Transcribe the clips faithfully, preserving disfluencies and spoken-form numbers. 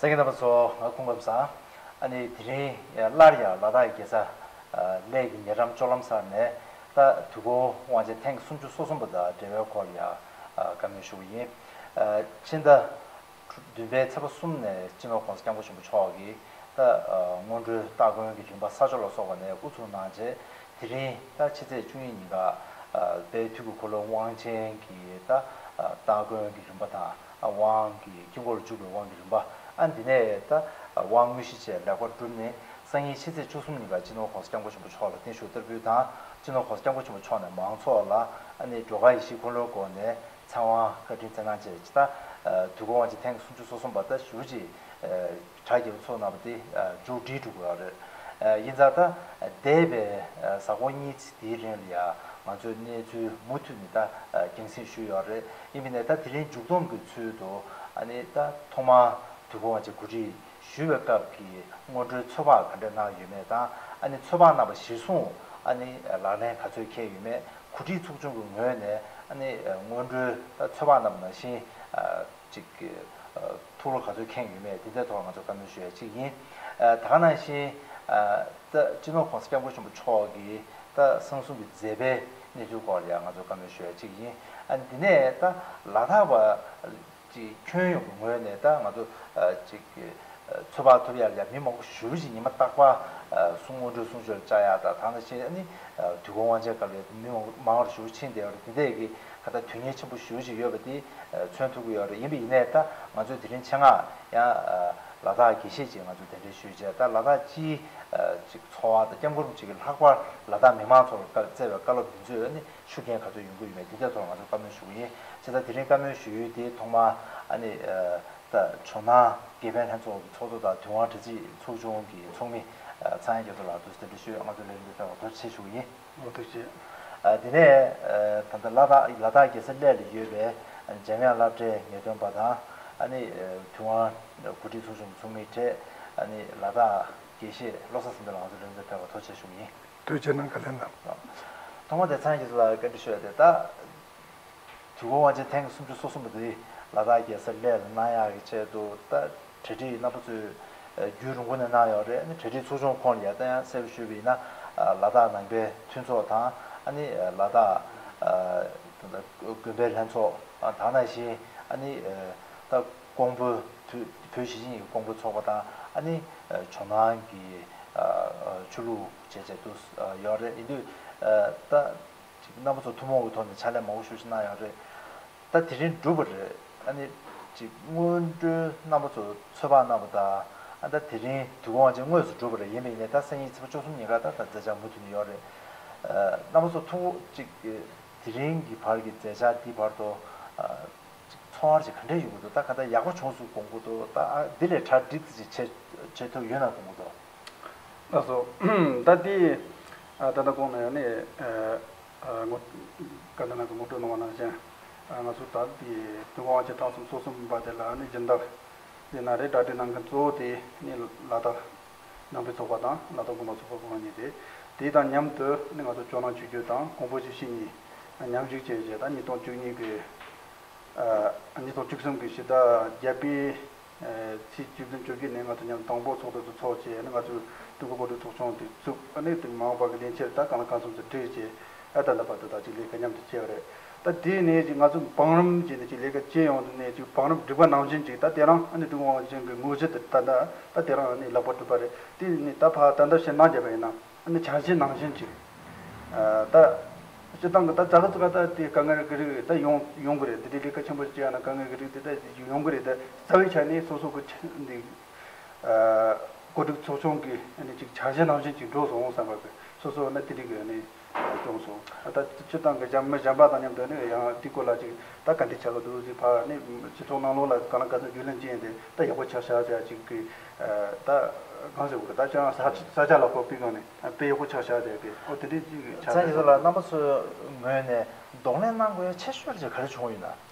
ལྷན་རྒྱས་རྣམ་པ་ཚོ། ང་སྐུ་ཁམས་བཟང་། ཨ་ནི་དེ་རིང་སླར་ཡང་ལ་དྭགས་རྒྱལ་ས་ཨ་གླེ་གི་ཉེ་འགྲམ་ལྕོག་ལམ་སར་ནས། ད་དུས་འཁོར་དབང་ཆེན་ཐེངས་སུམ་ཅུ་སོ་གསུམ་པ་དང་འབྲེལ་བའི་སྐོར་ལ་ཡང་ཨ་བཀའ་མོལ་ཞུ་གི་ཡིན། ཨ་ཕྱི་ཟླ་བདུན་པའི་ཚེས་པ་གསུམ་ནས་སྤྱི་ནོར་༸གོང་ས་༸སྐྱབས་མགོན་ཆེན་པོ་མཆོག་གིས་ད་ཨ་སྔོན་འགྲོའི་སྟ་གོན་གྱི་རིམ་པ་ས་ཆོག་ལ་སོགས་པ་ནས་དབུ་འཛུགས་གནང་རྗེས། དེ་རིང་ད་ཕྱི་ཚེས་བཅུ་གཉིས་ཉིན་ཀ་ཨ་དཔལ་དུས་ཀྱི་འཁོར་ལོའི་དབང་ཆེན་གྱི་ད་ཨ་སྟ་གོན་གྱི་རིམ་པ་དང་། ཨ་དབང་གི་དཀྱིལ་འཁོར་ལ་འཇུག་པའི་དབང་གི་རིམ་པ། ཨ་འདི་ནས་ད་ཨ་དབང་དངོས་གཞི་བཅས་ལེགས་པར་གྲུབ་ནས། སང་ཉིན་ཕྱི་ཚེས་བཅུ་གསུམ་ཉིན་ཀ་སྤྱི་ནོར་༸གོང་ས་༸སྐྱབས་མགོན་ཆེན་པོ་མཆོག་ལ་བརྟན་བཞུགས་བསྟར་འབུལ་དང་། སྤྱི་ནོར་༸གོང་ས་༸སྐྱབས་མགོན་ཆེན་པོ་མཆོག་ནས་མང་ཚོགས་ལ་ཨ་ནི་སྒྲོལ་དཀར་ཡེ་ཤེས་འཁོར་ལོའི་སྒོ་ནས་ཚེ་དབང་བཀའ་དྲིན་སྩལ་གནང་བྱས། ད་ཨ་དུས་འཁོར་དབང་ཆེན་ཐེངས་སུམ་ཅུ་སོ་གསུམ་པ་ད་ཞུ་ཅིག་ཨ་གྲ་རྒྱས་པོ་ཚོགས་གནང་བ་དེ་ཨ་མཇུག་སྒྲིལ་འགྲོ་གི་ཡོད་རེད། ཨ་ཡིན་ཙང་ད་འདས་པའི་ཨ་གཟའ་འཁོར་གཉིས་ཙམ་དེའི་རིང་ལ་ཡང་ང་ཚོས་གནས་ཚུལ་མུ་མཐུད་ནས་ད་ཨ་རྒྱང་སྲིང་ཞུས་ཡོད་རེད། ཡིན་པ་ཡིན་ནའི་ད་དེ་རིང་མཇུག་བསྡོམས་ཀྱི་ཚུལ་དུ་ཨ་ནི་ད་ཐོག་མར་དུས་འཁོར་དབང་ཆེན་གོ་སྒྲིག་ཞུས་པའི་སྐབས་ཀྱི་སྔོན་འགྲོའི་ཚོད་དཔག་ག་འདྲ་གནང་ཡོད་མེད་དང་། ཨ་ནི་ཚོད་དཔག་གནང་བ་གཞིར་བཟུང་ཨ་ནི་ལག་ལེན་ག་ཚོད་འཁེལ་ཡོད་མེད། གོ་སྒྲིག་ཚོགས་ཆུང་གི་ངོས་ནས་ཨ་ནི་སྔོན་འགྲོའི་ཚོད་དཔག་གནང་བ་ནང་བཞིན་ཨ་ཅིག་ཐུགས་བློ་ག་ཚོད་འཁེལ་ཡོད་མེད། དེ་འདྲའི་ཐོག་ང་ཚོ་བཀའ་མོལ་ཞུ་ཡ་གཅིག་ཡིན། ཨ་ད་ག་ནང་བཞིན་ཨ་ད་སྤྱི་ནོར་༸གོང་ས་༸སྐྱབས་མགོན་ཆེན་པོ་མཆོག་གི་ད་གསང་གསུམ་གྱི་མཛད་པའི་གནས་ཚུལ་སྐོར་ལ་ཡང་ང་ཚོ་བཀའ་མོལ་ཞུ་ཡ་གཅིག་ཡིན། ཨ་འདི་ནས་ད་ལ་དྭགས་པ་ཅིག་ཁྱོན་ཡོངས་ཀྱི་ངོས་ནས་ད་ང་ཚོ་ཨ་ཅིག་ཚོད་དཔག་ཐུབ་ཡ་ལ་ཡ་མི་མང་པོ་ཞེ་པོ་ཅིག་ཉི་མ་རྟག་པར་ཨ་གསུང་སྔོན་འགྲོའི་གསུང་ཆོས་ལ་བཅར་ཡ་དང་། ད་ག་ནང་བཞིན་ཨ་ནི་ཨ་དུས་འཁོར་དབང་ཆེན་སྐབས་ལ་མི་མང་མང་བ་ཞེ་པོ་ཕྱིན་བསྡད་ཡོད་རེད། དེ་འདྲ་གི་ཁ་ད་དོན་གཉེར་ཆེན་པོ་ཞེ་པོ་ཅིག་ཡོད་པ་དེ་ཨ་མཚོན་ཐུབ་ཀྱི་ཡོད་རེད། ཡིན་པ་ཡིན་ནའི་ད་ང་ཚོས་དེ་རིང་ཆེད་མངགས་ཡང་ཨ་ལ་དྭགས་དགེ་བཤེས་ཅིག་ང་ཚོས་གདན་འདྲེན་ཞུས་བྱས། ད་ལ་དྭགས་སྤྱིའི་ཨ་ཅིག་འཚོ་བ་དང་སྐྱབས་མགོན་རིན་པོ་ཆེ་གིས་ལྷག་པར་ལ་དྭགས་མི་མང་ཚོར་བཀའ་སྩལ་བའི་བཀའ་སློབ་འདི་ཚོས་ཨ་ནི་ཤུགས་རྐྱེན་ག་ཚོད་ཡོང་གི་ཡོད་མེད། དེ་འདྲའི་ཐོག་ང་ཚོ་བཀའ་མོལ་ཞུ་གི་ཡིན། བྱས་ཙང་དེ་རིང་བཀའ་མོལ་ཞུ་ཡུལ་དེ་ཐོག་མར་ཨ་ནི་ཨ་ད་ཇོ་ནང་དགེ་ཕན་ལྷན་ཚོགས་ཀྱི་ཚོགས་གཙོ་དང་དུས་དབང་དྲ་ཚིགས་ཚོགས་ཆུང་གི་ཚོགས་མི་ཨ་ཚངས་དབྱངས་རྒྱ་མཚོ་ལགས་འདུག་སེ་གདན་འདྲེན་ཞུས། ང་ཚོ་ལས་རིམ་འདི་ཕེབས་པར་ཐུགས་རྗེ་ཆེ་ཞུ་གི་ཡིན། ཨོ་ཐུགས་རྗེ་ཆེ། ཨ་དེ་ནས་ཨ་ད་ལྟ་ལ་དྭགས་ལ་དྭགས་རྒྱལ་ས་གླེ་ལ་ཡོད་པའི་ཨ་འཇམ་དབྱངས་བླ་བྲེ་ངེས་སྟོན་པ་དང་། ཨ་ནི་ཨ་དུས་དབང་གོ་སྒྲིག་ཚོགས་ཆུང་གི་ཚོགས་མི་གྲས། ཨ་ནི་ལ་དྭགས་དགེ་བཤེས་བློ་བཟང་བསམ་གྲུབ་ལགས་ང་ཚོ་ལས་རིམ་འདིར་ཕེབས་པར་ཐུགས་རྗེ་ཆེ་ཞུ་གི་ཡིན། ཐུགས་རྗེ་གནང་། བཀའ་ལན་གནང་། ཐོག་མ་དེ་ཚང་གི་ལ་བཀའ་འདྲི་ཞུ་ཡ་དེ། ད་དུས་འཁོར་དབང་ཆེན་ཐེངས་སུམ་ཅུ་སོ་གསུམ་པ་དེ་ལ་དྭགས་རྒྱལ་ས་གླེ་ལ་གནང་ཡག་གི་ཆེད་དུ་ད་གྲ་སྒྲིག་རྣམ་པ་ཚོས་རྒྱུན་རིང་པོ་ནས་གནང་ཡོད་རེད། ཨ་ནི་གྲ་སྒྲིག་ཚོགས་ཆུང་ཁོངས་ལ་ཡ་ད་ཡང་གསལ་པོ་ཞུས་པ་ཡིན་ན། ལ་དྭགས་ནང་པའི་མཐུན་ཚོགས་དང་། ཨ་ནི་ལ་དྭགས་ད་ལྟ་དགོན་པའི་ལྷན་ཚོགས་དང་། ནང་བཞིན་ཨ་ནི་ད་ཀོང་པོ་བོད་བོད་གཞིས་བྱེས་གཉིས་ཀྱི་ཀོང་པོ་ཚོགས་པ་དང་། ཨ་ནི་ཇོ་ནང་གི་ཆོས་ལུགས་བྱས་བྱས་འདུག་ཡོད་རེད། ཡིན་དུས་ད་ཅིག་རྣམ་པ་ཚོ་ཐུན་མོང་གི་ཐོག་ནས་ཕྱག་ལས་མང་པོ་ཞེ་པོ་ཅིག་གནང་ཡོད་རེད། ད་དེ་རིང་གྲུབ་པ་རེད། ཨ་ནི་ཅིག་སྔོན་འགྲོའི་རྣམ་པ་ཚོ་ཚོད་དཔག་གནང་བ་དང་། ཨ་ད་དེ་རིང་དུས་འཁོར་དབང་ཆེན་དངོས་སུ་གྲུབ་པ་རེད། ཡིན་པ་ཡིན་ནའི་ད་སང་ཉིན་ཚེས་པ་བཅུ་གསུམ་ཉིན་ཀ་ད་ད་མཛད་འཆར་མུ་མཐུད་ནས་ཡོད་རེད། ཨ་རྣམ་པ་ཚོ་ཐུགས་ཅིག་དེ་རིང་གི་བར་གྱི་མཛད་འཆར་འདིའི་བར་དུ་ཨ་ཚོར་བ་ཅིག་ག་འདྲ་ཡོང་གི་འདུག་ད་ག་འདྲ་ཡག་པོ་བྱུང་སོང་དགོངས་ཀྱི་འདུག་ད་ཨ་འདི་ལས་གྲ་སྒྲིག་ཅིག་བྱེད་བྱེད་ཐུབ་ཡོད་ན་དགོངས་ཀྱི་འདུག་ལགས་སོ། ད་དེ་ཨ་ད་ལྟ་གོང་ན་ཡང་ནི་ཨ་ཨ་ངོ་བཀའ་བསྟན་ལགས་ཀྱིས་ངོ་སྤྲོད་གནང་བ་ནང་བཞིན། ཨ་ང་ཚོ་ད་དེ་དུས་འཁོར་དབང་ཆེན་ཐེངས་སུམ་ཅུ་སོ་གསུམ་པ་དེ་ལ་ནི་སྦྱིན་བདག་ཡིན་ན་རེད། གྲ་སྒྲིག་གནང་མཁན་གཙོ་བོ་དེ་ནི་ལ་དྭགས་ནང་པའི་ཚོགས་པ་དང་ལ་དྭགས་དགོན་པ་ཚོགས་པ་ཁོ་རང་གཉིས་ཏེ། དེ་དང་མཉམ་དུ་ནི་ང་ཚོ་ཇོ་ནང་ཆོས་བརྒྱུད་དང་ཀོང་པོ་གཞིས་བྱེས་གཉིས་མཉམ་ཞུགས་བྱས་རྗེས། ད་ཉིས་སྟོང་བཅུ་གཉིས་ཀྱི་ཨ་ཉིས་སྟོང་བཅུ་གསུམ་གྱི་ཕྱི་ཟླ་བརྒྱད་པའི་ཨ་ཚེས་བཅུ་བདུན་བཅོ་བརྒྱད་ནས་ང་ཚོ་མཉམ་དང་པོ་ཚོགས་འདུ་དེ་ཚོགས་བྱས། ཨ་ནི་ང་ཚོས་དུས་འཁོར་གོ་སྒྲིག་ཚོགས་ཆུང་དེ་བཙུགས། ཨ་ནི་དེ་མ་འོངས་པ་གི་ལས་འཆར་ད་གང་ལ་གང་འཚམ་དུ་བསྒྲིགས་བྱས། ཨ་ད་ལྟ་བར་དུ་ད་ཅིག་ལས་ཀ་མཉམ་དུ་བྱས་པ་རེད། ད་དེ་ནས་ཅིག་ང་ཚོ་བང་རིམ་བྱས་ནས་ཅིག་ལས་ཀ་བྱེད་ཡོང་དུས་ནས་ཅིག་བང་རིམ་སྒྲིག་པ་ནང་བཞིན་ཅིག་ད་དེ་རང་ཨ་ནི་དུས་འཁོར་དབང་ཆེན་གྱི་དངོས་གཞི་དེ་ད་ད་ད་དེ་རང་ཨ་ནི་ལག་པ་གྲུབ་པ་རེད། དེ་ནས་ད་ཕར་ད་ལྟ་བཤད་གནང་བརྒྱབ་པ་ཡིན་ན། ཨ་ནི་འཆར་གཞི་ནང་བཞིན་ཅིག་ཨ་ད་སྤྱིར་བཏང་གི་ད་ཛ་ག་ཙི་ག་ད་དེ་དཀའ་ངལ་གི་རིགས་ད་ཡོང་ཡོང་གི་རེད། དེ་དེ་ལས་ཀ་ཆེན་པོ་ཅིག་བྱས་ན་དཀའ་ངལ་གི་རིགས་དེ་ད་ཡོང་གི་རེད། ད་རྩ་བའི་ཆ་ནས་སོ་སོ་གི་ཆ་འདི་ཨ་གོ་སྒྲིག་ཚོགས་ཆུང་གི་ཨ་ནི་ཅིག་འཆར་གཞི་ནང་བཞིན་ཅིག་འགྲོ་སོང་བསམ་པ་གི་སོ་སོ་ཨ་ནི་དེ་རིགས་གི་ཨ་ནི་སྐྱོང་སོང་། ད་སྤྱིར་བཏང་གི་གཞན་མི་གཞན་པ་དང་མཉམ་དུ་ནི་ཡང་དེའི་སྐོར་ལ་ཅིག་ད་ག་འདྲ་ཆགས་ཀྱི་འདུག་ཟེར་ཕར་ནི་སྤྱི་ཚོགས་ནང་ལོགས་ལ་གང་ལ་གང་འཚམ་རྒྱུས་ལོན་བྱས་ཏེ་ད་ཡག་པོ་ཆགས་ཤག་ཟེར་ཅིག་གི་ད་གང་ཟེར་དགོས་རེད། ད་ཅང་ས་ས་ཆ་ལ་ཁོ་པི་གང་ནས་དཔེ་ཡག་པོ་ཆགས་ཤག་ཟེར་གི་ཨོ་དེ་འདྲ་ཅིག་ཆགས། ཚ་ཡི་ལ་རྣམ་པ་ཚོའི་ངོས་ནས་གདོང་ལེན་གནང་དགོས་ཡ་ཆེ་ཤོས་ཅིག་ག་རེ་བྱུང་ཡོད་ན།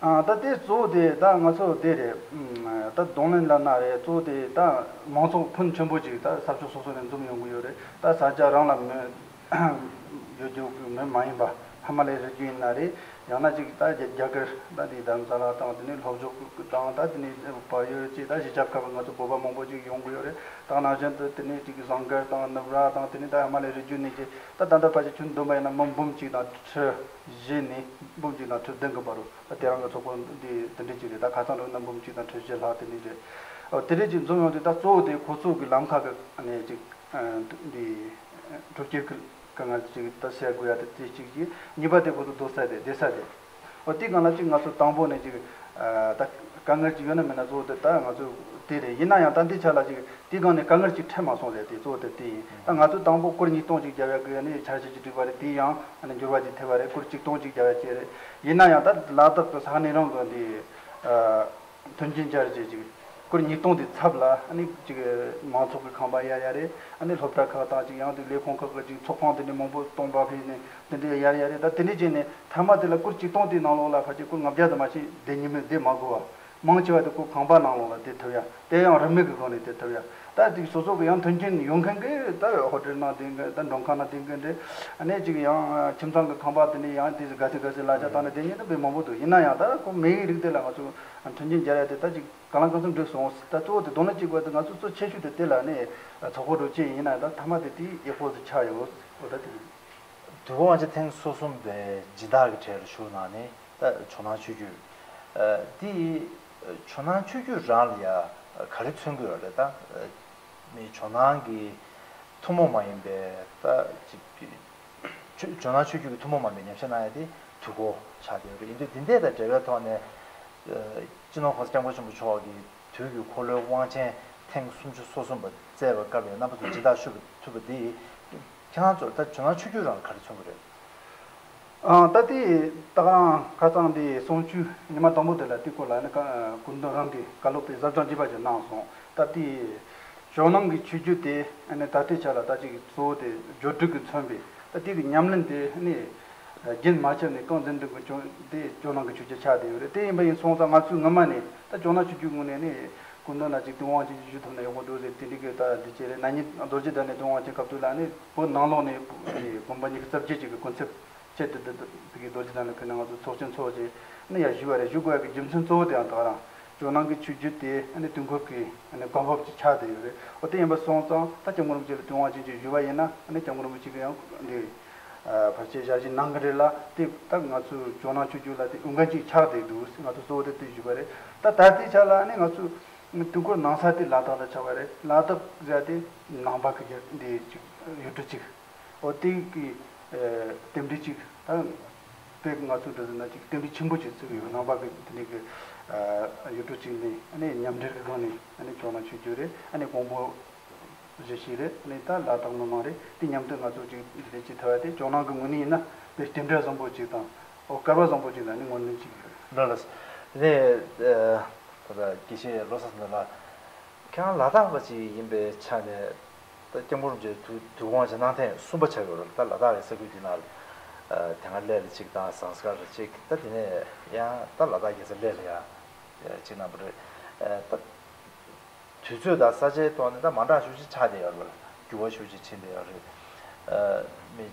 ཨ་ད་དེ་གཙོ་བོ་དེ་ད་ང་ཚོ་དེ་རེད། ཨ་ད་གདོང་ལེན་ལབ་ན་རེད། གཙོ་བོ་དེ་ད་མང་ཚོགས་ཕོན་ཆེན་པོ་ཅིག་ད་ས་ཕྱོགས་སོ་སོ་ནས་འཛོམས་ཡོང་གི་ཡོད་རེད། ད་ས་ཆ་རང་ལ་མེད་ཡོད་རྒྱུ་མེད་མ་ཡིན་པ། ཧི་མ་ལ་ཡའི་རི་རྒྱུད་ཡིན་ན་རེད། ཡང་ན་ཅིག་ད་རྒྱ་རྒྱ་གར་ད་དེ་རྡ་རམ་ས་ལ་དང་དེ་ནས་ལྷོ་ཕྱོགས་དང་ད་དེ་ནས་བལ་ཡུལ་ཅིག་ད་གཞིས་ཆགས་ཁག་ང་ཚོ་བོད་པ་མང་པོ་ཅིག་ཡོང་གི་ཡོད་རེད། ད་ནང་བཞིན་དུ་དེ་ནས་ཅིག་ཟངས་དཀར་དང་ནུབ་ར་དང་དེ་ནས་ད་ཧི་མ་ལ་ཡའི་རི་རྒྱུད་ནས་ཅིག་ད་ད་ལྟ་ཕལ་ཆེར་ཁྱོན་བསྡོམས་པ་ཡིན་ན་མི་འབུམ་གཅིག་དང་ཁྲི་བཞི་ནས་འབུམ་གཅིག་དང་ཁྲི་བདུན་གྱི་བར་རུ་ད་དེ་རང་གི་ཚོགས་པ་འདི་དེ་འདྲ་ཅིག་རེད། ད་ཁ་སང་རེད་ན་འབུམ་གཅིག་དང་ཁྲི་བཞི་ལྷག་དེ་འདྲ་རེད། ཨོ་དེ་འདྲ་ཅིག་འཛོམས་ཡོང་དུས་ད་གཙོ་བོ་དེ་ཁོ་ཚོ་གི་ལམ་ཁ་གི་ནས་ཅིག་འདི་གྲུབ་ཆའི་ཁུལ་ག་ང་ཅིག་ད་ཟེར་དགོས་ཡ་དེ་དེ་གཅིག་གིས། གཉིས་པ་དེ་ཁོ་ཚོ་སྡོད་ས་དེ་བསྡད་ས་དེ། ཨོ་དེ་སྒང་ལ་ཅིག་ང་ཚོ་དང་པོ་ནས་ཅིག་ད་དཀའ་ངལ་ཅིག་ཡོད་ན་མེད་ན་གཙོ་བོ་དེ་ད་ང་ཚོ་དེ་རེད། ཡིན་ན་ཡང་ད་འདི་ཆ་ལ་ཅིག་དེ་སྒང་ནས་དཀའ་ངལ་ཅིག་འཕྲད་མ་སོང་ཟེར་དེ་གཙོ་བོ་དེ་དེ་ཡིན། ད་ང་ཚོ་དང་པོ་སྐོར་ཉིས་སྟོང་ཅིག་བརྒྱབ་ཡ་གི་ནས་འཆར་གཞི་ཅིག་བསྒྲིགས་པ་རེད། དེ་ཡང་ནས་འགྱུར་བ་ཅིག་ཐེབས་པ་རེད། སྐོར་ཆིག་སྟོང་ཅིག་བརྒྱབ་ཡ་བཅས་རེད། ཡིན་ན་ཡང་ད་ལ་དྭགས་ཀྱི་ས་གནས་རང་གི་འདི། མཐུན་རྐྱེན་སྦྱར་བྱས་ཅིག་སྐོར་ཉིས་སྟོང་དེ་ཚབ་ལ་ཨ་ནི་ཅིག་མང་ཚོགས་ཀྱི་ཁང་པ་གཡར་ཡ་རེད། ཨ་ནི་སློབ་གྲྭ་ཁག་དང་ཅིག་ཡང་དེ་ལས་ཁུངས་ཁག་གི་ཅིག་ཚོགས་ཁང་དེ་འདྲ་མང་པོ་སྟོང་པ་ཕུལ་ནས་དེ་འདྲ་གཡར་ཡ་རེད། ད་དེ་འདྲ་བྱས་ནས་མཐའ་མ་དེ་ལ་སྐོར་ཆིག་སྟོང་དེའི་ནང་ལོགས་ལ་ཕལ་ཆེར་སྐོར་ལྔ་བརྒྱ་དུ་མ་ཞིག་བསྡད་ཉིན་མོ་བསྡད་མ་དགོས་པ། མང་ཆེ་བ་དེ་སྐོར་ཁང་པ་ནང་ལོགས་ལ་བསྡད་ཐུབ་ཡ། དེ་ཡང་རིན་མེད་ཀྱི་སྒོ་ནས་བསྡད་ཐུབ་ཡ། ད་དེ་སོ་སོ་གི་ཡང་མཐུན་རྐྱེན་ཡོད་མཁན་གྱི་ད་ཧོ་ཊེལ་ནང་བསྡད་མཁན་ད་མགྲོན་ཁང་ནང་བསྡད་མཁན་རེད། ཨ་ནི་ཅིག་ཡང་ཁྱིམ་ཚང་གི་ཁང་པ་དེ་འདྲ་ཡང་དེ་ག་ཚོད་ག་ཚོད་གླ་ཆ་བཏང་ནས་བསྡད་མཁན་དེ་དཔེ་མང་པོ་འདུག་ཡིན་ན་ཡང་ད་ཁོ་མི་ཡི་རིགས་དེ་ལ་ང་ཚོ་མཐུན་རྐྱེན་སྦྱར་ཡ་དེ་ད་ཅིག་གང་ལ་གང་འཚམ་འགྲིག་སོང་། ད་གཙོ་བོ་དེ་དོན་ལ་གཅིག་པ་དེ་ང་ཚོ་གཙོ་ཆེ་ཤོས་དེ་དེ་ལ་ནི་ཚོགས་པ་འགྲོ་ཆེད་ཡིན་ན་ད་མཐའ་མ་དེ་དེ་ཡག་པོ་དེ་ཆགས་ཡོད། འོ་ད་དེ་རེད། དུས་འཁོར་དབང་ཆེན་ཐེངས་སོ་གསུམ་པའི་སྦྱིན་བདག་གི་གྲས་ལ་ཞུགས་གནང་ནས་ད་ཇོ་ནང་ཆོས་བརྒྱུད། ཨ་དེ་ཇོ་ནང་ཆོས་བརྒྱུད་རང་ལ་ཡ་ག་རེ་མཚོན་གྱི་ཡོད་རེད་ད། མི་ཇོ་ནང་གི་ཐུན་མོང་མ་ཡིན་པའི་ད་ཅིག་ཆོས་ཇོ་ནང་ཆོས་བརྒྱུད་ཀྱི་ཐུན་མོང་མ་ཡིན་པའི་ཉམས་ཞིབ་གནང་ཡ་དེ་དུས་འཁོར་ཆགས་བསྡད་ཡོད་རེད། ཡིན་དུས་འདི་འདྲ་དང་འབྲེལ་བའི་ཐོག་ནས་སྤྱི་ནོར་༸གོང་ས་༸སྐྱབས་མགོན་ཆེན་པོ་མཆོག་གིས་དུས་ཀྱི་འཁོར་ལོའི་དབང་ཆེན་ཐེངས་སུམ་ཅུ་སོ་གསུམ་པ་བསྩལ་བའི་སྐབས་ལ་རྣམ་པ་ཚོ་སྦྱིན་བདག་ཞུ་ཐུབ་པ་འདི་ཁྱེད་རང་ཚོར་ད་ཇོ་ནང་ཆོས་བརྒྱུད་རང་ག་རེ་མཚོན་གྱི་རེད། ཨང་། ད་ལྟའི་ད་ག་རང་ཁ་སང་འདི་གསུང་ཆོས་ཉི་མ་དང་པོ་དེ་ལ་དེའི་སྐོར་ལ་ནི་སྐུ་མདུན་རང་གི་བཀའ་སློབ་དེ་གཟབ་རྒྱང་རྒྱས་པ་ཞིག་གནང་སོང་། ད་ལྟའི་ཇོ་ནང་གི་ཆོས་བརྒྱུད་དེ་ནི་ད་ལྟའི་ཆ་ལ་ད་ཅིག་གཙོ་བོ་དེ་སྦྱོར་དྲུག་གིས་མཚོན་པའི་ད་དེ་གི་ཉམས་ལེན་དེ་ནི་རྒྱུན་མ་ཆད་ནས་རྐང་འཛིན་དུ་གི་ཅུང་དེ་ཇོ་ནང་གི་ཆོས་བརྒྱུད་ཆགས་བསྡད་ཡོད་རེད། དེ་ཡིན་པ་ཡིན་སོང་ཙང་ང་ཚོས་སྔོན་མ་ནས་ད་ཇོ་ནང་ཆོས་བརྒྱུད་ངོས་ནས་ནི་སྐུ་མདུན་ལ་ཅིག་ཐུགས་དབང་ཆེན་ཞུ་ཐུབ་ན་ཡག་པོ་འདུག་ཟེར་དེ་འདྲའི་གི་ད་འདི་བྱས་རེད། ན་ནིང་རྡོ་རྗེ་གདན་ནས་ཐུགས་དབང་ཆེན་སྐབས་དུས་ལ་ནི་བོད་ནང་ལོགས་ནས་དགོན་པ་ཉི་ཤུ་རྩ་བརྒྱད་ཅིག་གི་སྐུ་ཚབ། ཆེད་དུ་འདི་ཕ་གི་རྡོ་རྗེ་གདན་ལ་ཕེབས་ནས་ང་ཚོ་ཚོགས་ཆེན་འཚོགས་རྗེས་ནི་ཡར་ཞུ་བ་རེད། ཞུ་དགོས་ཡག་གི་རྒྱུ་མཚན་གཙོ་བོ་དེ་ཡང་ད་ག་རང་ཇོ་ནང་གི་ཆོས་བརྒྱུད་དེ་ནི་དུས་འཁོར་གྱི་ནི་གོ་སྐབས་ཅིག་ཆགས་བསྡད་ཡོད་རེད། འོ་དེ་ཡིན་པ་སོང་ཙང་ད་སྐྱབས་མགོན་རིན་པོ་ཆེ་ལ་ཐུགས་དབང་ཆེན་ཅིག་ཞུ་བ་ཡིན་ན་ནི་སྐྱབས་མགོན་རིན་པོ་ཆེ་གིས་ཡང་འདི་ཕལ་ཆེར་ཞལ་བཞེས་གནང་གི་རེད་ལ། དེ་ད་ང་ཚོ་ཇོ་ནང་ཆོས་བརྒྱུད་ལ་དེ་འོས་འགན་ཅིག་ཆགས་བསྡད་འདུག་ང་ཚོ་གཙོ་བོ་དེ་དེ་ཞུ་བ་རེད། ད་ད་ལྟའི་ཆ་ལ་ནི་ང་ཚོ་དུས་འཁོར་གནང་ས་དེ་ལ་དྭགས་ལ་ཆགས་པ་རེད། ལ་དྭགས་ཟེར་དེ་ནང་པ་གི་རྒྱལ་འདི་ཅིག་ཡུལ་གྲུ་ཅིག་འོ་དེ་གི་རྟེན་འབྲེལ་ཅིག་ད་དཔེ་ང་ཚོ་འདྲ་ཟེར་ན་ཅིག་རྟེན་འབྲེལ་ཆེན་པོ་ཅིག་བརྩི་གི་ཡོད། ནང་པ་གི་དེ་འདྲའི་གི་ཡུལ་གྲུ་ཅིག་ནས་ཨ་ནི་མཉམ་འབྲེལ་གི་སྒང་ནས་ཨ་ནི་ཇོ་ནང་ཆོས་བརྒྱུད་རེད། ཨ་ནི་ཀོང་པོ་གཞིས་བྱེས་རེད། ཨ་ནི་ད་ལ་དྭགས་མི་མང་རེད། དེ་མཉམ་དུ་ང་ཚོ་ཅིག་འདི་འདྲ་ཅིག་ཐུབ་པ་དེ་ཇོ་ནང་གི་ངོས་ནས་ཡིན་ན་དཔེ་རྟེན་འབྲེལ་བཟང་པོ་ཅིག་དང་འོ་སྐལ་བ་བཟང་པོ་ཅིག་ལ་ནི་ངོས་ལེན་ཅིག་ཡོད། ལགས་ལགས། དེ་ད་ལྟ་དགེ་བཤེས་བློ་བཟང་ཟེར་མཁན་ལགས། ཁྱེད་རང་ལ་དྭགས་པ་ཅིག་ཡིན་པའི་ཆ་ནས་ད་སྐྱབས་མགོན་རིན་པོ་ཆེ་དུས་དུས་འཁོར་དབང་ཆེན་གནང་ཐེངས་གསུམ་པ་ཆགས་ཡོད་རེད། ད་ལ་དྭགས་ཀྱི་ས་ཁུལ་འདི་ནང་ལ་དེ་སྔ་སླེ་ལ་གཅིག་དང་ཟངས་དཀར་ལ་གཅིག་ད་དེ་ནས་ཡང་ད་ལ་དྭགས་རྒྱལ་ས་སླེ་ལ་ཡང་གཅིག་གནང་བ་རེད། ད་དུས་ཚོད་དང་ས་ཆའི་ཐོག་ནས་ད་མ་འདྲ་ཤོས་ཅིག་ཆགས་བསྡད་ཡོད་རེད། འགྱུར་བ་ཤོས་ཅིག་ཕྱིན་བསྡད་ཡོད་རེད། མི།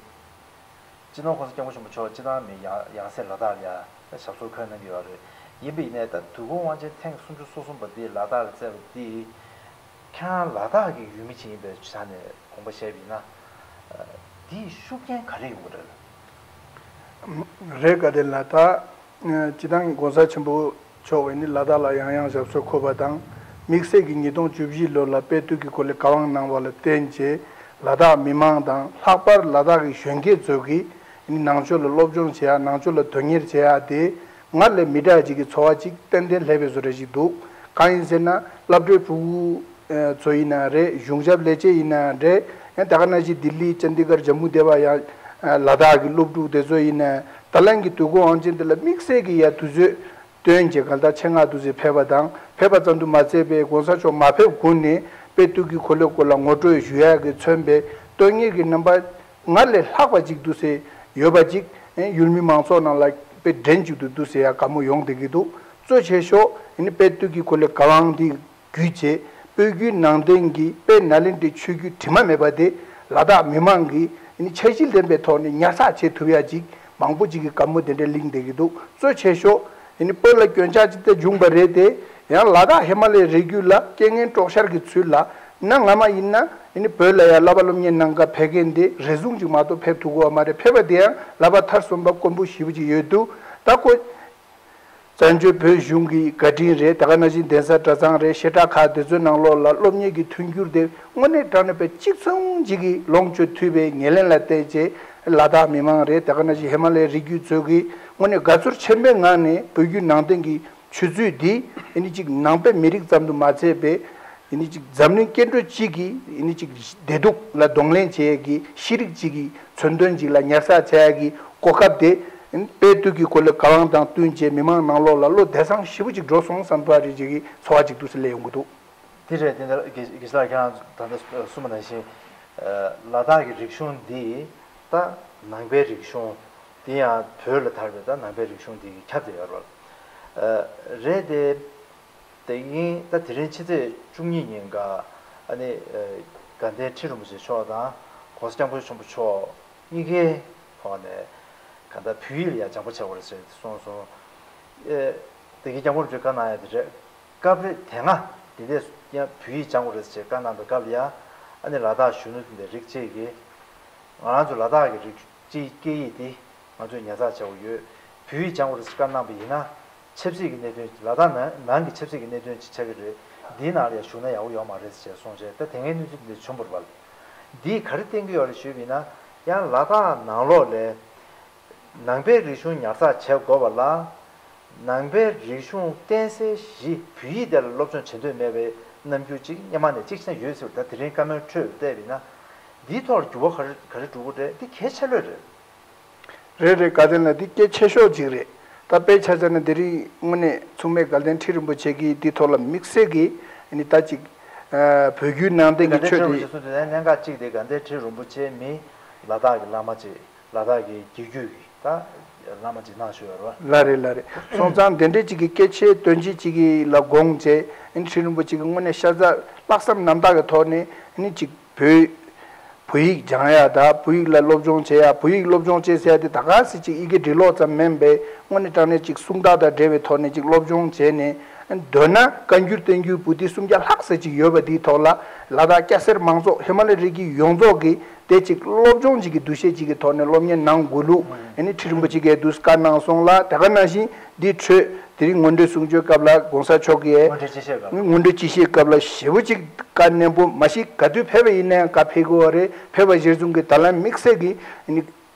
སྤྱི་ནོར་གོང་ས་སྐྱབས་མགོན་ཆེན་པོ་མཆོག་སྤྱི་བཏང་མི་ཡང་ཡང་སེ་ལ་དྭགས་ལ་ཡ་ཞབས་སོར་འཁོད་གནང་གི་ཡོད་རེད། ཡིན་པ་ཡིན་ནའི་ད་དུས་འཁོར་དབང་ཆེན་ཐེངས་སུམ་ཅུ་སོ་གསུམ་པ་འདི་ལ་དྭགས་ལ་བསྩལ་བ་འདི་ཁྱེད་རང་ལ་དྭགས་ཀྱི་ཡུལ་མི་ཅིག་ཡིན་པའི་ཆ་ནས་དགོངས་པ་བཞེས་པ་ཡིན་ན། འདིའི་ཤུགས་རྐྱེན་ག་རེ་ཡོང་གི་རེད། རེད། ག་དེ་ལ་ད། སྤྱི་བཏང་གོང་ས་ཆེན་པོ་མཆོག་ནི་ལ་དྭགས་ལ་ཡང་ཡང་ཞབས་སོར་འཁོད་པ་དང་། དམིགས་བསལ་གྱི་ཉིས་སྟོང་བཅུ་བཞི་ལོ་ལ་དཔལ་དུས་ཀྱི་འཁོར་ལོའི་བཀའ་དབང་གནང་བ་ལ་བརྟེན་བྱས་ལ་དྭགས་མི་མང་དང་ལྷག་པར་ལ་དྭགས་ཀྱི་གཞོན་སྐྱེས་ཚོ་གིས་ནི་ནང་ཆོས་ལ་སློབ་སྦྱོང་བྱེད་ཡ། ནང་ཆོས་ལ་དོན་གཉེར་བྱེད་ཡ་དེ་སྔར་ལས་མི་འདྲ་ཅིག་གི་ཚོར་བ་ཅིག་ཏན་ཏན་སླེབས་པའི་བཟོ་འདྲ་ཞིག་འདུག་གང་ཡིན་ཟེར་ན་སློབ་གྲྭའི་ཕྲུ་གུ་ཚོ་ཡིན་ན་རེད། གཞུང་ཞབས་ལས་བྱེད་ཡིན་ན་རེད། ཡང་ད་ག་ནང་བཞིན་ལྡི་ལི་ཅན་དི་གར་ཇམ་མུ་དེ་བ་ཡང་ལ་དྭགས་ཀྱི་སློབ་ཕྲུག་དེ་ཚོ་ཡིན་ན་ད་ལན་གྱི་དུས་འཁོར་དབང་ཆེན་དེ་ལ་དམིགས་བསལ་གྱི་ཡ་དུས་ཚོད་བཏོན་བྱས་གང་ལྟར་ཆེད་མངགས་འདུག་ཟེར་ཕེབས་པ་དང་། ཕེབས་པ་ཙམ་དུ་མ་ཚད་པའི་གོང་ས་མཆོག་མ་ཕེབས་གོང་ནས་དཔལ་དུས་ཀྱི་འཁོར་ལོའི་སྐོར་ལ་ངོ་སྤྲོད་ཞུ་ཡ་གི་མཚོན་པའི་དོན་གཉེར་གྱི་རྣམ་པ་སྔར་ལས་ལྷག་པ་ཅིག་འདུག་ཟེར་ཡོད་པ་ཅིག་ཡུལ་མི་མང་ཚོགས་ནང་ལ་དཔེ་འགྲན་ཅིག་ཏུ་འདུག་ཟེར་ཡ་དགའ་མོ་ཡོང་བསྡད་ཀྱི་འདུག་གཙོ་ཆེ་ཤོས་ནི་དཔལ་དུས་ཀྱི་འཁོར་ལོའི་བཀའ་དབང་འདི་བརྒྱུད་བྱས་སྤོས་སྒྱུར་ནང་བསྟན་གྱི་དཔལ་ནཱ་ལེནྡྲའི་ཆོས་བརྒྱུད་དྲི་མ་མེད་པ་དེ་ལ་དྭགས་མི་མང་གིས་འཆར་གཞི་ལྡན་པའི་ཐོག་ནས་ཉར་ཚགས་བྱེད་ཐུབ་ཡ་ཅིག་ མང་པོ་ཅིག་གིས་དགའ་མོས་དེ་འདྲའི་གླེང་བསྡད་ཀྱི་འདུག་གཙོ་ཆེ་ཤོས་ཨ་ནི་བོད་ལ་སྐྱོན་ཆག་ཅིག་ད་བྱུང་བ་རེད་དེ། ཡང་ལ་དྭགས་ཧི་མ་ལའི་རི་རྒྱུད་ལ་རྐྱེན་ངན་གྲོགས་ཤར་གྱི་ཚུལ་ལ་ན་སྔ་མ་ཡིན་ན་ཨ་ནི་བོད་ལ་ཡང་བསླབ་པ་སློབ་གཉེར་གནང་ག་ཕེབས་མཁན་དེ་རེ་ཟུང་ཅིག་མ་གཏོགས་ཕེབས་ཐུབ་ཀྱི་ཡོད་མ་རེད། ཕེབས་པ་དེ་ཡང་ལག་པ་མཐར་སོན་པ་དཀོན་པོ་ཞེ་པོ་ཅིག་ཡོད་འདུག་ད་ཁོ་བཙན་བྱོལ་བོད་གཞུང་གི་བཀའ་དྲིན་རེད། དེ་ག་ནང་བཞིན་གདན་ས་གྲྭ་ཚང་རེད། བཤད་གྲྭ་ཁག་དེ་ཚོའི་ནང་ལོགས་ལ་སློབ་གཉེར་གྱི་མཐུན་འགྱུར་དེ་དངོས་གནས་དྲང་གནས་དཔེ་གཅིག་མཚུངས་ཅིག་གིས་ལོངས་སྤྱོད་ཐུབ་པའི་ངོས་ལེན་ལ་བརྟེན་བྱས་ལ་དྭགས་མི་མང་རེད། དེ་ག་ནང་བཞིན་ཧི་མ་ལའི་རི་རྒྱུད་ཚོ་གིས་དངོས་གནས་དགའ་ཚོར་ཆེན་པོའི་ངང་ནས་བོད་བརྒྱུད་ནང་བསྟན་གྱི་ཆུ་ཚད་འདི་ཨ་ནི་གཅིག་ནང་པའི་མི་རིགས་ཙམ་དུ་མ་ཚད་པའི་ཨ་ནི་གཅིག་འཛམ་གླིང་སྐྱེ་འགྲོ་གཅིག་གི་ཨ་ནི་གཅིག་བདེ་སྡུག་ལ་གདོང་ལེན་བྱེད་ཡས་ཀྱི་ཤེས་རིག་ཅིག་གི་མཚོན་དོན་ཅིག་ལ་ཉར་ཚགས་བྱ་ཡས་ཀྱི་གོ་སྐབས་དེ་ཨ་ནི་དཔལ་དུས་ཀྱི་གོ་ལའི་བཀའ་དབང་དང་བསྟུན་བྱས་མི་མང་ནང་ལོགས་ལ་བློ་བདེ་ཐང་ཞེ་པོ་ཅིག་འགྲོ་སོང་བསམ་པ་རེ་ཅིག་གི་ཚོར་བ་ཅིག་ཏུ་སླེབས་ཡོང་གི་འདུག་དེ་རེད། དེ་འདྲ་དགེ་དགེ་བཤེས་ལགས་ཁྱེད་རང་ད་ལྟ་གསུངས་པ་ནང་བཞིན་ལ་དྭགས་ཀྱི་རིག་གཞུང་འདི་ད་ནང་པའི་རིག་གཞུང་འདི་ཡང་བོད་ལ་དར་བའི་ད་ནང་པའི་རིག་གཞུང་འདི་ཁྱབ་བསྡད་ཡོད་རེད། རེད་དེ། དེ་ཡིན་ད་དེ་རིང་ཕྱི་ཚེས་བཅུ་གཉིས་ཉིན་ཀ་ཨ་ནི་དགའ་ལྡན་ཁྲི་རིན་པོ་ཆེ་མཆོག་དང་༸གོང་ས་༸སྐྱབས་མགོན་ཆེན་པོ་མཆོག་གཉིས་ཀའི་ཐོག་ནས་ག་ད་བོད་ཡིག་ལ་ཡང་སྦྱང་པ་བྱ་དགོས་རེད་ཟེར་གསུངས་སོང་། ཨེ། དེ་གའི་སྐྱབས་མགོན་རིན་པོ་ཆེས་བཀའ་གནང་ཡ་དེ་རེད། སྐབས་རེ་དེ་སྔ་དེ་འདྲས་ཡང་བོད་ཡིག་སྦྱང་དགོས་རེད་ཟེར་བཀའ་གནང་པའི་སྐབས་ལ་ཡང་ཨ་ནི་ལ་དྭགས་གཞོན་ནུ་དེ་འདྲས་རིགས་གཅིག་གིས་ང་རང་ཚོ་ལ་དྭགས་ཀྱི་རིགས་གཅིག་སྐད་ཡིག་འདི་ང་ཚོས་ཉར་ཚགས་བྱ་དགོས་ཡོད། བོད་ཡིག་སྦྱང་དགོས་རེད་ཟེར་བཀའ་གནང་པ་ཡིན་ན། ཆབ་སྲིད་ཀྱི་གནད་དོན་ལ་དྭགས་ནང་ནང་གི་ཆབ་སྲིད་ཀྱི་གནད་དོན་ཅིག་ཆགས་ཀྱི་རེད། འདིའི་ནང་ལ་ཡང་ཞུགས་ན་ཡག་པོ་ཡོད་མ་རེད་ཟེར་བྱས་གསུངས་བྱས་ད་དེ་སྔའི་གནས་ཚུལ་འདི་བྱུང་བ་རེད་པ། འདིས་ག་རེ་བསྟན་གྱི་ཡོད་རེད་ཞུས་པ་ཡིན་ན། ཡང་ལ་དྭགས་ནང་ལོགས་ལ་ནང་པའི་རིག་གཞུང་ཉར་ཚགས་བྱེད་དགོས་པ་ལ། ནང་པའི་རིག་གཞུང་བསྟན་སའི་གཞི་བོད་ཡིག་དེ་ལ་སློབ་སྦྱོང་བྱེད་འདོད་མེད་པའི་རྣམ་འགྱུར་ཅིག་སྔོན་མ་ནས་ཅིག་བྱས་ཡོད་ཟེར་བ་ད་དེ་རིང་བཀའ་མོལ་འཕྲོས་བལྟས་པ་ཡིན་ན། འདིའི་ཐོག་ལ་འགྱུར་བ་ག་རེ་ག་རེ་འགྲོ་གི་རེད། འདི་གལ་ཆེ་ལོས་རེད། རེད་རེད། དགའ་ལྡན་ལགས་འདི་སྐད་ཆེ་ཤོས་ཅིག་རེད། ད་དཔེ་ཆ་བཞག་ན་དེ་རིང་དངོས་གནས་མཚུངས་མེད་དགའ་ལྡན་ཁྲི་རིན་པོ་ཆེ་གིས་འདི་ཐོག་ལ་དམིགས་བསལ་གྱིས་ནི་ད་ཅིག་བོད་བརྒྱུད་ནང་བསྟན་གྱི་དགའ་ལྡན་ཆོས་ཁྲི་རིན་པོ་དེ་ཆེ་གསུངས་དུས་གནད་འགག་གཅིག་དེ་དགའ་ལྡན་ཁྲི་རིན་པོ་ཆེ་མི་ལ་དྭགས་ཀྱི་བླ་མ་ཅིག་ལ་དྭགས་ཀྱི་རྒྱལ་རྒྱུད་ཀྱི་ད་བླ་མ་ཅིག་གནང་བཞུགས་ཡོད་རེད་བ། ལགས་རེད་ལགས་རེད། སོང་ཙང་དེ་འདྲའི་ཅིག་གི་སྐད་ཆའི་དོན་ཅིག་ཅིག་གི་ལ་དགོངས་བྱས་ཁྲི་རིན་པོ་ཆེ་གིས་དངོས་གནས་ཤ་ཚ་ལྷག་བསམ་རྣམ་དག་གི་ཐོག་ནས་ནི་ཅིག་བོད་བོད་ཡིག་སྦྱང་ཡ་དང་བོད་ཡིག་ལ་སློབ་སྦྱོང་བྱེད་ཡ། བོད་ཡིག་སློབ་སྦྱོང་བྱེད་ཟེར་ཡ་དེ་ད་ག་ཟེ་ཅིག་ཡི་གེ་འབྲི་ཀློག་ཙམ་མིན་པའི་དངོས་གནས་དྲང་གནས་ཅིག་སུམ་རྟགས་དང་འབྲེལ་བའི་ཐོག་ནས་ཅིག་སློབ་སྦྱོང་བྱས་ནས། མདོར་ན་བཀའ་འགྱུར་བསྟན་འགྱུར་པོ་ཏི་སུམ་བརྒྱ་ལྷག་ཙམ་ཅིག་ཡོད་པ་དེའི་ཐོག་ལ་ལ་དྭགས་སྐྱ་སེར་མང་ཚོགས་ཧི་མ་ལའི་རི་རྒྱུད་ཡོངས་རྫོགས་ཀྱིས་དེ་ཅིག་སློབ་སྦྱོང་ཅིག་གི་འདུ་ཤེས་ཅིག་གི་ཐོག་ནས་སློབ་གཉེར་གནང་དགོས་ལུགས་ཨ་ནི་ཁྲི་རིན་པོ་ཆེ་གིས་དུས་བཀའ་གནང་སོང་ལ། དེ་ག་ནང་བཞིན་འདི་འཕྲོས་དེ་རིང་ངོ་སྤྲོད་གསུང་ཆོས་སྐབས་ལ་༸གོང་ས་མཆོག་གིས་ངོ་སྤྲོད་སྤྱི་བཤད་སྐབས་ངོ་སྤྲོད་སྤྱི་བཤད་སྐབས་ལ་ཞེ་པོ་ཅིག་བཀའ་ནན་པོ། མ་གཞི་ག་དུས་ཕེབས་པ་ཡིན་ན་ཡང་བཀའ་ཕེབས་ཀྱི་ཡོད་རེད། ཕེབས་པ་གཞིར་བཟུང་གིས་ད་ལན་དམིགས་བསལ་གྱིས་ཨ་ནི་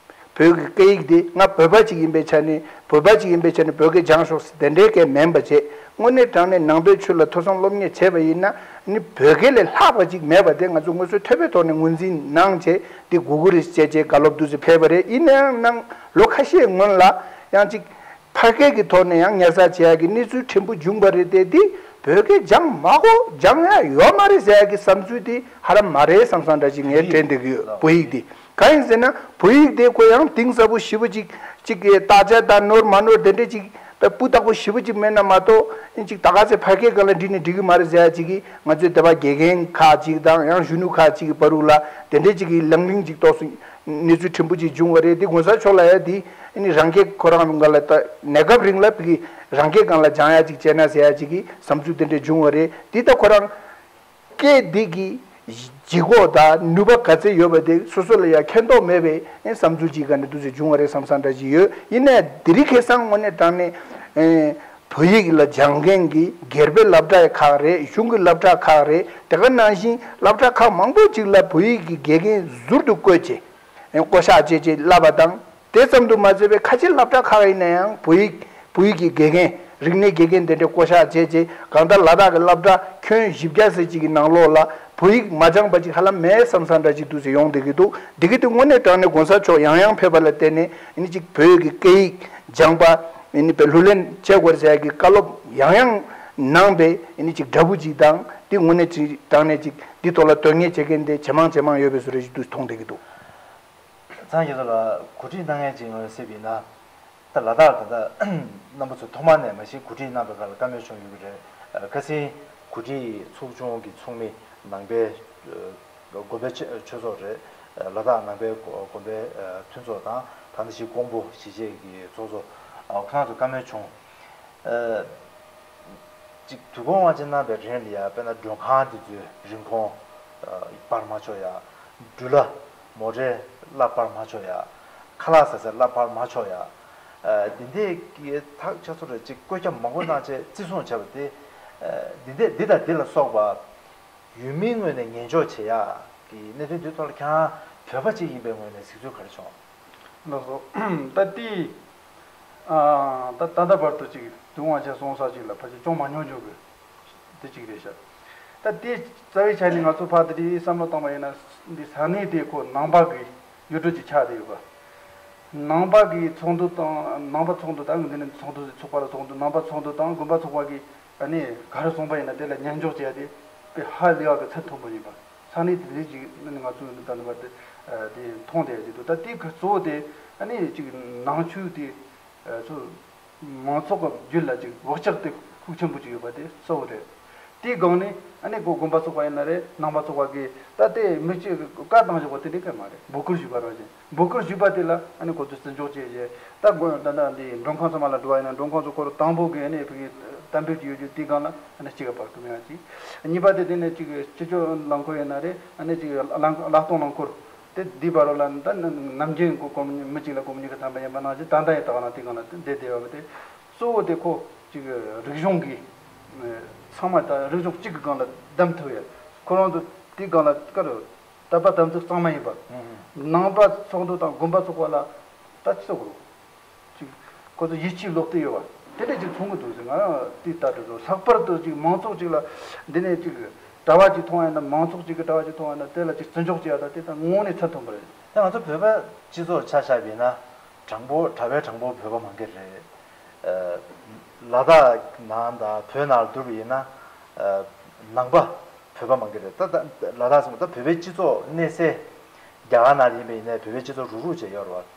བོད་ཀྱི་སྐད་ཡིག་འདི་ང་བོད་པ་ཅིག་ཡིན་པའི་ཆ་ནས་བོད་པ་ཅིག་ཡིན་པའི་ཆ་ནས་བོད་སྐད་སྦྱང་ཤོག་ཟེར་དེ་འདྲའི་སྐད་མིན་པ་བྱས། དངོས་གནས་དྲང་གནས་ནང་པའི་ཆོས་ལ་ཐོས་བསམ་སློབ་གཉེར་བྱས་པ་ཡིན་ན་ཨ་ནི་བོད་སྐད་ལས་ལྷག་པ་ཅིག་མེད་པ་དེ་ང་ཚོ་དངོས་སུ་ཐོས་པའི་ཐོག་ནས་ངོས་འཛིན་གནང་བྱས་འདི་དགོས་ཀྱི་རེད་ཅེས་བྱས་བཀའ་སློབ་འདུག་སེ་ཕེབས་པ་རེད། ཡིན་ན་ཡང་ནང་ལོ་ཁ་ཤས་སྔོན་ལ་ཡང་ཅིག་ཕ་སྐད་ཀྱི་ཐོག་ནས་ཡང་ཉར་ཚགས་བྱེད་ཡག་གི་གནས་ཚུལ་ཕྲན་བུ་བྱུང་བ་རེད་དེ། འདི་བོད་སྐད་སྦྱང་མ་དགོས། སྦྱང་ཡག་ཡོད་མ་རེད་ཟེར་ཡག་གི་བསམ་ཚུལ་དེ་ཧ་ལམ་མ་རེད་བསམ་བསམ་འདྲ་ཅིག་ངས་དྲན་བསྡད་ཀྱི་ཡོད། བོད་ཡིག་དེ་གང་ཡིན་ཟེར་ན་བོད་ཡིག་དེ་ཁོ་ཡང་གཏིང་ཟབ་པོ་ཞེ་པོ་ཅིག་ཅིག་གི་དག་ཆ་དང་ནོར་མ་ནོར་དེ་འདྲ་ཅིག་ད་སྤུས་དག་པོ་ཞེ་པོ་ཅིག་མེད་ན་མ་གཏོགས་ཅིག་ད་ག་ཚོད་ཕ་སྐད་སྒང་ལ་འབྲི་ནས་འགྲིག་གི་མ་རེད་ཟེར་ཡག་ཅིག་གིས་ང་ཚོའི་དེ་པ་དགེ་རྒན་ཁག་ཅིག་དང་ཡང་གཞོན་ནུ་ཁག་ཅིག་གི་བར་དུ་ལ་དེ་འདྲ་ཅིག་གི་ལང་ལིང་ཅིག་རྟོགས་སོང་། གནས་ཚུལ་ཕྲན་བུ་ཅིག་བྱུང་བ་རེད། འདི་༸གོང་ས་མཆོག་ལ་ཡ་འདི་ཨ་ནི་རང་སྐད་ཁོ་རང་སྒང་ལ་ད་གནས་སྐབས་རིང་ལ་བོད་ཀྱི་རང་སྐད་སྒང་ལ་སྦྱང་ཡ་ཅིག་བྱས་ན་ཟེར་ཡ་ཅིག་གི་བསམ་ཚུལ་དེ་འདྲ་བྱུང་བ་རེད། འདི་ད་ཁོ་རང་སྐད་འདི་གི་ལྗིད་ཁོག་དང་ནུས་པ་ག་ཚད་ཡོད་པ་དེ་སོ་སོ་ལ་ཡ་མཁྱེན་རྟོགས་མེད་པའི་ཨ་ནི་བསམ་ཚུལ་ཅིག་སྒང་ནས་འདུག་སེ་བྱུང་བ་རེད་བསམ་བསམ་འདྲ་ཅིག་ཡོད། ཡིན་ནའི་འདི་རིགས་ཁ་སང་དངོས་གནས་དྲང་གནས་ཨ་བོད་ཡིག་ལ་སྦྱང་མཁན་གྱི་སྒེར་པའི་སློབ་གྲྭ་ཁག་རེད། གཞུང་གི་སློབ་གྲྭ་ཁག་རེད། དེ་ག་ནང་བཞིན་སློབ་གྲྭ་ཁག་མང་པོ་ཅིག་ལ་བོད་ཡིག་གི་དགེ་རྒན་ཟུར་དུ་བསྐོས་བྱས། བསྐོ་བཞག་བྱས་བྱས་བསླབ་པ་དང་། དེ་ཙམ་དུ་མ་ཟད་པའི་ཁ་ཆེ་སློབ་གྲྭ་ཁག་ཡིན་ན་ཡང་བོད་ཡིག་བོད་ཡིག་གི་དགེ་རྒན་རིག་གནས་དགེ་རྒན་དེ་འདྲ་བསྐོ་བཞག་བྱས་བྱས་གང་ལྟར་ལ་དྭགས་ཀྱི་སློབ་གྲྭ་ཁྱོན་བཞི་བརྒྱ་ཙམ་ཅིག་གི་ནང་ལོགས་ལ་བོད་ཡིག་མ་སྦྱངས་པ་ཅིག་ཧ་ལམ་མེད་བསམ་བསམ་འདྲ་ཅིག་འདུག་སེ་ཡོང་བསྡད་ཀྱི་འདུག་འདི་གི་དུས་དངོས་གནས་དྲང་གནས་༸གོང་ས་མཆོག་ཡང་ཡང་ཕེབས་པ་ལ་བརྟེན་ནས་ཨ་ནི་ཅིག་བོད་ཀྱི་སྐད་ཡིག་སྦྱངས་པ་ཨ་ནི་བོད་ལུགས་ལེན་བྱེད་དགོས་ཟེར་ཡ་གི་བཀའ་སློབ་ཡང་ཡང་གནང་པའི་ཨ་ནི་ཅིག་འདྲ་པོ་ཅིག་དང་འདི་དངོས་གནས་ཅིག་དྲང་གནས་ཅིག་འདི་ཐོག་ལ་དོན་གཉེར་བྱེད་མཁན་དེ་ཇེ་མང་ཇེ་མང་ཡོད་པའི་བཟོ་འདྲ་ཞིག་འདུག་མཐོང་བསྡད་ཀྱི་འདུག་ཚང་རྒྱ་མཚོ་ལགས་གོ་སྒྲིག་གནང་མཁན་ཅིག་ངོས་ཟེར་བ་ཡིན་ན། ད་ལ་དྭགས་ད་ལྟ་རྣམ་པ་ཚོ་ཐོག་མ་ནས་མ་གཞི་གོ་སྒྲིག་གནང་པའི་སྐབས་ལ་བཀའ་མོལ་བྱུང་ཡོད་ཀྱི་རེད། ཁ་སང་གོ་སྒྲིག་ཚོགས་ཆུང་གི་ཚོགས་མི་ནང་པའི་ དགོན་པའི་ཆོས་ཆོས་ཚོགས་རེད། ལ་དྭགས་ནང་པའི་དགོན་པའི་མཐུན་ཚོགས་དང་ད་ནི་ཞིག་ཀོང་པོ་གཞིས་བྱེས་ཀྱི་ཚོགས་གཙོ་ཁོང་ཚོ་བཀའ་མོལ་བྱུང་། ཅིག་དུས་འཁོར་དབང་ཆེན་གནང་བའི་རིང་ལ་ཡ་དཔེར་ན་མགྲོན་ཁང་དེ་ཚོའི་རིན་གོང་སྤར་མ་ཆོག་ཡ། འགྲུལ་ལ་མོ་ཊའི་གླ་སྤར་མ་ཆོག་ཡ། ཁ་ལག་ཟ་སའི་གླ་སྤར་མ་ཆོག་ཡ། འདི་འདྲའི་གི་ཐག་ཆ་ཚོ་རེ་ཅིག་བཀོད་ཁྱབ་མང་པོ་གནང་བྱས་བརྩི་སྲུང་བྱས་པ་དེ། འདི་འདྲ་འདི་དང་འདི་ལ་སོགས་པ་ཡུལ་མིའི་ངོས་ནས་ཉན་འཇོག་བྱེད་ཡ་གི་གནད་དོན་དེ་ཐོག་ལ་ཁྱེད་རང་བོད་པ་ཅིག་ཡིན་པའི་ངོས་ནས་གཟིགས་ཚུལ་ག་རེ་བྱུང་། ལགས་སོ། ད་ལྟའི་ད་ད་ལྟ་བར་དུ་ཅིག་དུས་དབང་ཆེན་སོང་ས་ཅིག་ལ་ཕལ་ཆེར་བྱུང་མ་མྱོང་རྒྱུ་གི་དེ་གཅིག་རེད་ཤག་ད་དེ་རྩ་བའི་ཆ་ནས་ང་ཚོ་ཕར་དེ་དེ་བསམ་བློ་བཏང་བ་ཡིན་ན་འདི་ས་གནས་དེ་ཁོ་ནང་པ་གི་ཡུལ་གྲུ་ཅིག་ཆགས་བསྡད་ཡོད་པ། ནང་པ་གི་ཚོགས་འདུ་དང་ནང་པ་ཚོགས་འདུ་དང་འདི་ནས་ཚོགས་འདུ་ཚོགས་པ་ལ་ཚོགས་འདུ་ནང་པ་ཚོགས་འདུ་དང་དགོན་པ་ཚོགས་པ་གི་ཨ་ནི་ག་རེ་གསུངས་པ་ཡིན་ན་དེ་ལ་ཉན་འཇོག་བྱས་ཏེ་དཔེ་ཧ་ལས་པ་གི་ཚད་མཐོན་པོ་ཡིན་པ། ས་གནས་དེ་འདྲའི་ཅིག་ཨ་ནི་ང་ཚོ་ད་ནི་བར་དུ་དེ་མཐོང་བསྡད་ཡོད་ཅིག་འདུག་ད་དེ་གི་གཙོ་བོ་དེ་ཨ་ནི་ཅིག་ནང་ཆོས་དེ་ཚོ། མང་ཚོགས་ཀྱི་རྒྱུད་ལ་ཅིག་བག་ཆགས་དེ་ཤུགས་ཆེན་པོ་ཅིག་ཡོད་པ་དེ་གཙོ་བོ་རེད། དེའི་སྒང་ནས་ཨ་ནི་ཁོ་དགོན་པ་ཚོགས་པ་ཡིན་ན་རེད་ནང་པ་ཚོགས་པ་གིས་ད་ལྟའི་མི་གཅིག་བཀའ་བཏང་བཞག་པ་དེ་འདྲའི་སྐད་མ་རེད། འབོད་སྐུལ་ཞུས་པ་རང་བཞིན་འབོད་སྐུལ་ཞུས་པ་དེ་ལ་ཨ་ནི་ཁོ་ཚོས་བརྩི་འཇོག་བྱས་རྗེས་ད་དགོན་ད་ལྟ་འདི་མགྲོན་ཁང་ཚང་མ་ལ་འགྲོ་བ་ཡིན་ན་མགྲོན་ཁང་ཚོ་ཁོ་རང་དང་པོ་གི་ཨ་ནི་ཕ་གི་གཏན་འབེབས་ཀྱི་ཡོད་རྒྱུ་དེའི་སྒང་ལ་ཨ་ནི་གཅིག་ག་པར་སྐུ་མེད་ཡ་གཅིག་གཉིས་པ་དེ་དེ་ནས་གཅིག་སྤྱི་སྤྱོད་རླངས་འཁོར་ཡིན་ན་རེད་ཨ་ནི་གཅིག་གླ་གླ་གཏོང་རླངས་འཁོར། དེ་འདི་བར་ལ་ད་ནམ་རྒྱུན་གོ་གོ་མི་གཅིག་ལ་གོ་མི་གཉིས་ཀ་ཐམ་པ་ཡིན་པ་ནང་བཞིན་ད་ལྟ་ཡང་དག་ན་དེ་གང་ལ་བསྡད་བསྡད་ཡོད་པ་དེ་གཙོ་བོ་དེ་ཁོ་གཅིག་རིག་གཞུང་གི་ཚང་མ་ད་རིག་གཞུང་གཅིག་གི་སྒང་ལ་བསྡམས་ཐུབ་ཡ་ཁོ་རང་ཚོ་དེའི་སྒང་ལ་དཀར་དད་པ་དམ་ཚིག་གཙང་མ་ཡིན་པ། ནང་པ་ཚོགས་འདུ་དང་དགོན་པ་ཚོགས་པ་ལ་ད་ཅི་ཟེར་དགོས་རེད། ཅིག་ཁོ་ཚོ་ཡིད་ཆེས་ལོག་སྟེ་ཡོད་པ་དེ་འདྲ་ཅིག་མཚོན་གི་འདུག་ཟེར། ང་རང་དེ་ལྟ་དུས་ལྷག་པར་དུ་ཅིག་མང་ཚོགས་ཅིག་ལ་འདི་ནས་ཅིག་གྲྭ་བ་ཅིག་མཐོང་ཡ་ན་མང་ཚོགས་ཅིག་གི་གྲྭ་བ་ཅིག་མཐོང་ཡ་ན་དེ་ལ་ཅིག་བརྩི་འཇོག་བྱེད་ཡ་ད་དེ་ད་དངོས་གནས་ཚད་མཐོན་པོ་རེད། ད་ང་ཚོ་བོད་པ་སྤྱི་ཚོགས་ཆ་བཞག་པ་ཡིན་ན་དྲང་པོ་གྲྭ་བའི་དྲང་པོ་བོད་པ་མང་གི་རེད། ལ་དྭགས་ནང་དང་བོད་ནང་ལ་བསྡུར་བ་ཡིན་ན་ནང་པ་བོད་པ་མང་གི་རེད། ད་ད་ལ་དྭགས་སོང་ད་བོད་པའི་སྤྱི་ཚོགས་གནས་སའི་རྒྱ་གར་ནང་ཡིན་པ་ཡིན་ནའི་བོད་པའི་སྤྱི་ཚོགས་རུག་རུག་བྱས་ཡོད་རེད་བ།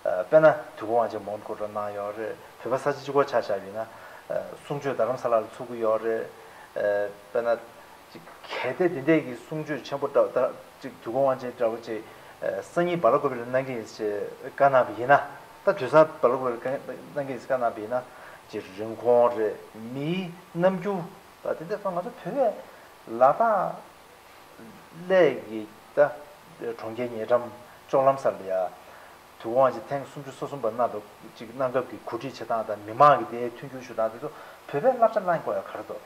དཔེར་ན་དུས་འཁོར་དབང་ཆེན་མོན་གྷོ་རུ་གནང་ཡོད་རེད། བོད་པ་ས་ཆ་གཅིག་པོ་ཆ་བཞག་པ་ཡིན་ན་གསུང་ཆོས་རྡ་རམ་ས་ལ་ལ་ཚུགས་ཀྱི་ཡོད་རེད། དཔེར་ན་གལ་ཏེ་དེ་འདྲས་ཀྱི་གསུང་ཆོས་ཆེན་པོ་འདྲ་འདྲ་ཅིག་དུས་འཁོར་དབང་ཆེན་འདྲ་བོ་ཅིག་སང་ཉིན་བྷ་ལ་ཀོ་བི་ལ་གནང་གི་ཡིན་ཞེས་བཀའ་གནང་བ་ཡིན་ན། ད་དུས་སང་བྷ་ལ་ཀོ་བི་ལ་གནང་གི་ཡིན་ཞེས་བཀའ་གནང་བ་ཡིན་ན་ཅིག་རིན་གོང་རེད། མིའི་རྣམ་འགྱུར་ད་དེ་འདྲས་སོང་ང་ཚོ་བོད་པས་ལ་དྭགས་ཀླད་ཀྱི་ད་གྲོང་ཁྱེར་ཉེ་འགྲམ་ལྕོག་ལམ་སར་ལ་ཡ། དུས་འཁོར་དབང་ཆེན་ཐེངས་སུམ་ཅུ་སོ་གསུམ་པ་གནང་འདུག་ཅིག་གནང་སྐབས་ཀྱི་གོ་སྒྲིག་བྱེད་སྟངས་དང་མི་མང་གི་དེའི་མཐུན་འགྱུར་ཞུ་སྟངས་དེ་ཚོ་བོད་པས་བསླབ་བྱ་བླང་དགོས་ཡ་ག་རེ་འདུག་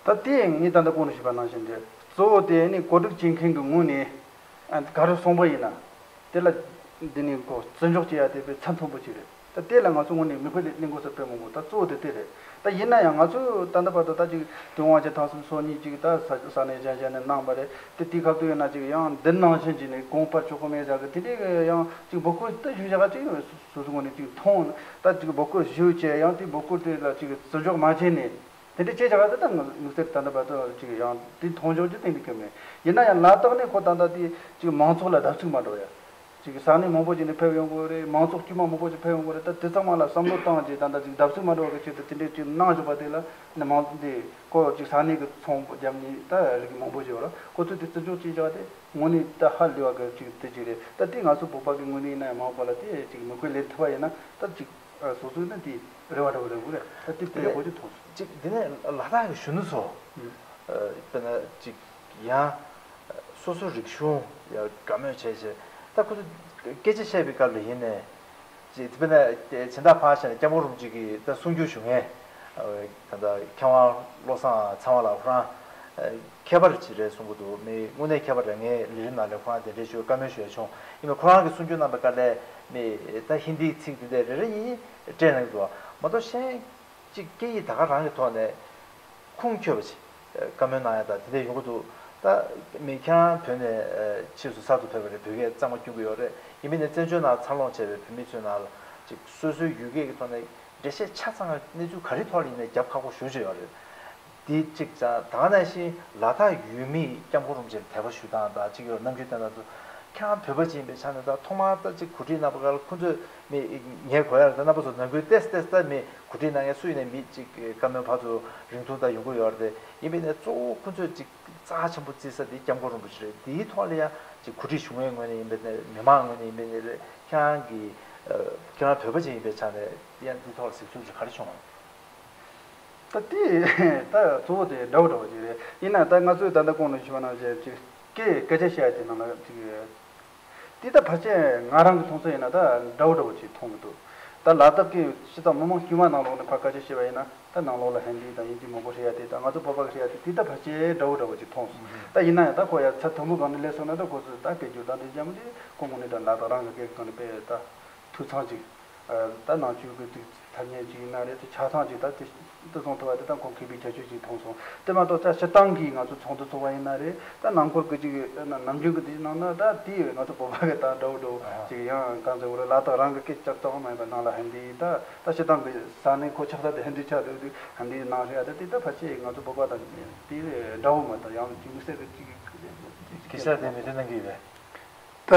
ད་དེ་ངས་ད་ལྟ་གོང་དུ་ཞུས་པ་ནང་བཞིན་རེད། གཙོ་བོ་དེ་ནི་གོ་སྒྲིག་བྱེད་མཁན་གྱི་ངོས་ནས་ག་རེ་གསུངས་པ་ཡིན་ན་དེ་ལ་འདི་ནི་གོ་བརྩི་འཇོག་བྱེད་ཡ་དེ་དཔེ་ཚད་མཐོན་པོ་ཅིག་རེད། ད་དེ་ལ་ང་ཚོ་ངོས་ནས་མིག་དཔེ་ལེན་དགོས་ས་དཔེ་མང་པོ་ད་གཙོ་བོ་དེ་དེ་རེད། ད་ཡིན་ན་ཡང་ང་ཚོས་ད་ལྟ་བར་དུ་ད་ཅིག་དུས་དབང་ཆེན་ཐེངས་སུམ་ཅུ་སོ་གཉིས་ཅིག་ད་ས་ས་གནས་གཞན་གཞན་ནས་གནང་བ་རེད། དེ་དུས་སྐབས་དུ་ཡིན་ན་ཅིག་ཡང་འདི་ནང་བཞིན་ཅིག་ནས་དགོངས་པར་ཆོག་གི་མེད་ཟེར་གི་དེ་འདྲའི་ཡང་ཅིག་འབོད་སྐུལ་ད་ཞུ་བཞག་ཅིག་སོ་སོ་ངོས་ནས་ཅིག་མཐོང་ད་ཅིག་འབོད་སྐུལ་ཞུ་བྱས་ཡང་དེ་འབོད་སྐུལ་དེ་ལ་ཅིག་བརྩི་འཇོག་མ་བྱས་ནས་དེ་འདྲའི་ཅིག་བྱ་བ་དེ་ད་དམིགས་བསལ་ད་ལྟ་བར་དུ་ཅིག་ཡང་དེ་མཐོང་ཆོག་ཅིག་གཏན་ནས་གི་མེད། ཡིན་ན་ཡང་ལ་དྭགས་ནས་ཁོ་ད་ལྟ་དེ་ཅིག་མང་ཚོགས་ལ་བརྡབ་གསིག་མ་འགྲོ་ཡ། ཅིག་ས་གནས་མང་པོ་ཅིག་ནས་ཕེབས་ཡོང་གི་རེད། མང་ཚོགས་དཀྱུས་མ་མང་པོ་ཅིག་ཕེབས་ཡོང་གི་རེད། ད་དེ་ཚང་མ་ལ་བསམ་བློ་བཏང་རྗེས་ད་ལྟ་ཅིག་བརྡབ་གསིག་མ་འགྲོ་བ་གི་ཆེད་དུ་དེ་འདྲའི་ཅིག་གནང་བཞག་པ་དེ་ལ་ནི་མང་འདི་ཁོ་ཅིག་ས་གནས་ཀྱི་ཚོང་རྒྱབ་ནི་ད་རིགས་མང་པོ་ཅིག་ཡོད་རེད། ཁོ་ཚོས་དེ་བརྩི་འཇོག་བྱེད་བཞག་དེ་དངོས་གནས་ད་ཧ་ལས་པ་གི་ཅིག་དེ་ཅིག་རེད། ད་དེ་ང་ཚོ་བོད་པ་གི་ངོས་ནས་ཡིན་ན་ཡང་མ་འོངས་པ་ལ་དེ་ཅིག་མིག་དཔེ་ལེན་ཐུབ་པ་ཡིན་ན་ད་ཅིག་སོ་སོའི་ནི་དེ་རེ་བ་འདྲ་བོ་རེད་གི་རེད། ད་དེ་དེ་ཡག་པོ་ཅིག་མཐོང་སོང་། ཅིག་འདི་ནས་ལ་དྭགས་ཀྱི་གཞོན་ནུ་ཚོ་དཔེར་ན་ཅིག་ཡང་སོ་སོའི་རིག་གཞུང་ཡ་དགའ་མོས་བྱས་བྱས་ད་ཁོ་ཚོ་སྐད་ཆ་བཤད་པའི་སྐབས་ལ་ཡིན་ནས་ཅིག་དཔེར་ན་སྦྱིན་བདག་ཕར་བཞག་ནས་སྐྱབས་མགོན་རིན་པོ་ཆེ་གིས་ད་གསུང་སྒྱུར་ཞུ་མཁན་ད་ལྟ་མཁས་དབང་བློ་བཟང་ཚེ་དབང་ལགས་ཁོ་རང་མཁས་པ་ཅིག་རེད་གསུང་གི་འདུག་མི་དངོས་གནས་མཁས་པ་རེད། ངའི་ལས་རིམ་ནང་ལ་ཁོ་རང་དེ་འདྲའི་ཞུ་བཀའ་མོལ་ཞུ་ཡ་བྱུང་ཡིན་པས་ཁོ་རང་གིས་གསུང་སྒྱུར་གནང་པའི་སྐབས་ལ་མི་ད་ཧིན་དིའི་ཚིག་དེ་འདྲ་རེ་རེ་གཉིས་གཉིས་སྤྲད་གནང་གི་འདུག་མ་གཏོགས་གཞན། གཅིག་སྐད་ཡིག་ད་ག་རང་གི་ཐོག་ནས་ཁུངས་འཁྱོལ་བ་ཞིག་བཀའ་མོལ་གནང་ཡ་དང་དེ་འདྲ་ཡོང་གི་འདུག་ད་མི་ཁྱེད་རང་བོད་ནས་ཕྱིས་སུ་གསར་དུ་ཕེབས་པ་རེད། བོད་སྐད་གཙང་མ་སྐྱོན་གྱི་ཡོད་རེད། ཡིན་མིན་ནས་བཙན་བྱོལ་ནང་འཚར་ལོངས་བྱས་པའི་བོད་མི་ཚོའི་ནང་ལ་ཅིག་སོ་སོའི་ཡུལ་སྐད་ཀྱི་ཐོག་ནས་འགྲེལ་བཤད་ཆ་ཚང་གནས་ཚུལ་ག་རེ་ཐོག་ལ་ཡིན་ནས་རྒྱབ་ཁག་པོ་ཞེ་པོ་ཅིག་ཡོད་རེད། དེ་གཅིག་ཙང་ད་ག་ནང་བཞིན་ལ་དྭགས་ཡུལ་མིས་སྐྱབས་མགོན་རིན་པོ་ཆེར་དད་པ་ཞུ་སྟངས་དང་གཅིག་ཡོད་རེད། ནམ་རྒྱུན་བསྟན་དང་དུ་ ཁྱེད་རང་བོད་པ་ཅིག་ཡིན་པའི་ཆ་ནས་ད་ཐོག་མར་ད་ཅིག་གོ་སྒྲིག་གནང་བ་ག་ལ་ཁོ་ཚོས་མི་ཉན་དགོས་ཡ་རེད། ད་རྣམ་པ་ཚོ་ནང་ཁུལ་ཏེས་ཏེས་ད་མི་གོ་སྒྲིག་གནང་མཁན་སུ་ཡིན་ནའི་མི་ཅིག་བཀའ་མོལ་ཕར་ཚུར་རིང་ཐུང་ད་ཡོང་གི་ཡོད་རེད་དེ། ཡིན་པས་ནས་གཙོ་བོ་ཁོ་ཚོས་ཅིག་རྩ་ཆེན་པོ་བརྩི་ས་དེ་སྐྱབས་མགོན་རིན་པོ་ཆེ་རེད། དེའི་ཐོག་ལ་ཡང་ཅིག་གོ་སྒྲིག་ཞུ་མཁན་ངོས་ནས་ཡིན་པས་ནས་མི་མང་ངོས་ནས་ཡིན་པས་ནས་རེད། ཁྱེད་རང་གི་ཁྱེད་རང་བོད་པ་ཅིག་ཡིན་པའི་ཆ་ནས་ཡང་འདི་ཐོག་ལ་གཟིགས་ཚུལ་ག་རེ་བྱུང་། ད་དེ་ད་གཙོ་བོ་དེ་འདྲ་བོ་འདྲ་བོ་ཅིག་རེད། ཡིན་ན་ད་ང་ཚོས་ད་ལྟ་གོང་ནས་ཞུས་པ་ནང་བཞིན་ཅིག་སྐད་སྐད་ཆ་བཤད་ཡ་དེ་ནང་ལ་ཅིག་དེ་ད་ཕལ་ཆེར་ང་རང་གི་མཐོང་ཚུལ་ཡིན་ན་ད་འདྲ་བོ་འདྲ་བོ་ཅིག་མཐོང་གི་འདུག་ད་ལ་དྭགས་ཀྱི་སྤྱི་ཚོགས་མི་མང་དཀྱུས་མ་ནང་ལོགས་ནས་ཁ་སྐད་ཆ་བཤད་པ་ཡིན་ན་ད་ནང་ལོགས་ལ་ཧིན་དི་དང་དབྱིན་ཇི་མང་པོ་ཧྲི་ཡ་དེ་ད་ང་ཚོ་བོད་པ་གི་ཧྲི་ཡ་དེ་དེ་ད་ཕལ་ཆེར་འདྲ་བོ་འདྲ་བོ་ཅིག་མཐོང་སོང་། ད་ཡིན་ན་ཡང་ད་ཁོ་ཡ་ཚད་མཐོན་པོ་སྒང་ནས་སླེབས་སོང་ན་ད་ཁོ་ཚོས་ད་སྐད་སྒྱུར་དང་དེ་འཇམ་དེ་ཁོ་ངོས་ནས་ད་ལ་དྭགས་རང་གི་སྐད་སྒང་ནས་དཔེ་ད་འཐུས་ཚང་ཅིག་ད་ནང་ཆོས་ཀྱི་ཐ་སྙད་ཅིག་ཡིན་ན་རེད། དེ་ཆ་ཚང་ཅིག་ད་དེ་དེ་སོང་ཐུབ་པ་དེ་ད་ཁོང་མཁས་པའི་ཁྱད་ཆོས་ཅིག་མཐོང་སོང་། དེ་མ་གཏོགས་ད་སྤྱིར་བཏང་གི་ང་ཚོ་ཚོགས་འདུ་ཚོགས་པ་ཡིན་ན་རེད། ད་ནང་ཁུལ་གྱི་ཅིག་ནམ་རྒྱུན་གྱི་དེ་ནང་ན་ད་དེ་ང་ཚོ་བོད་པ་གི་ད་འདྲ་བོ་འདྲ་བོ་ཅིག་ཡང་གང་ཟེར་བ་རེད། ལ་དྭགས་རང་གི་སྐད་ཆ་ཙམ་མ་ཡིན་པ་ནང་ལ་ཧིན་དི་ད་ད་སྤྱིར་བཏང་གི་ས་གནས་ཁོ་ཆགས་ས་དེ་ཧིན་དི་ཆགས་འདུག་དུས་ཧིན་དི་ནང་ཧྲི་ཡ་ད་དེ་ད་ཕལ་ཆེར་ང་ཚོ་བོད་པ་དང་དེ་འདྲ་བོ་མ་གཏོགས་ཡང་དམིགས་བསལ་གྱི་ཅིག་སྐད་ཆ་དེ་མི་དེ་གནང་གི་ཡོད་པས། ད་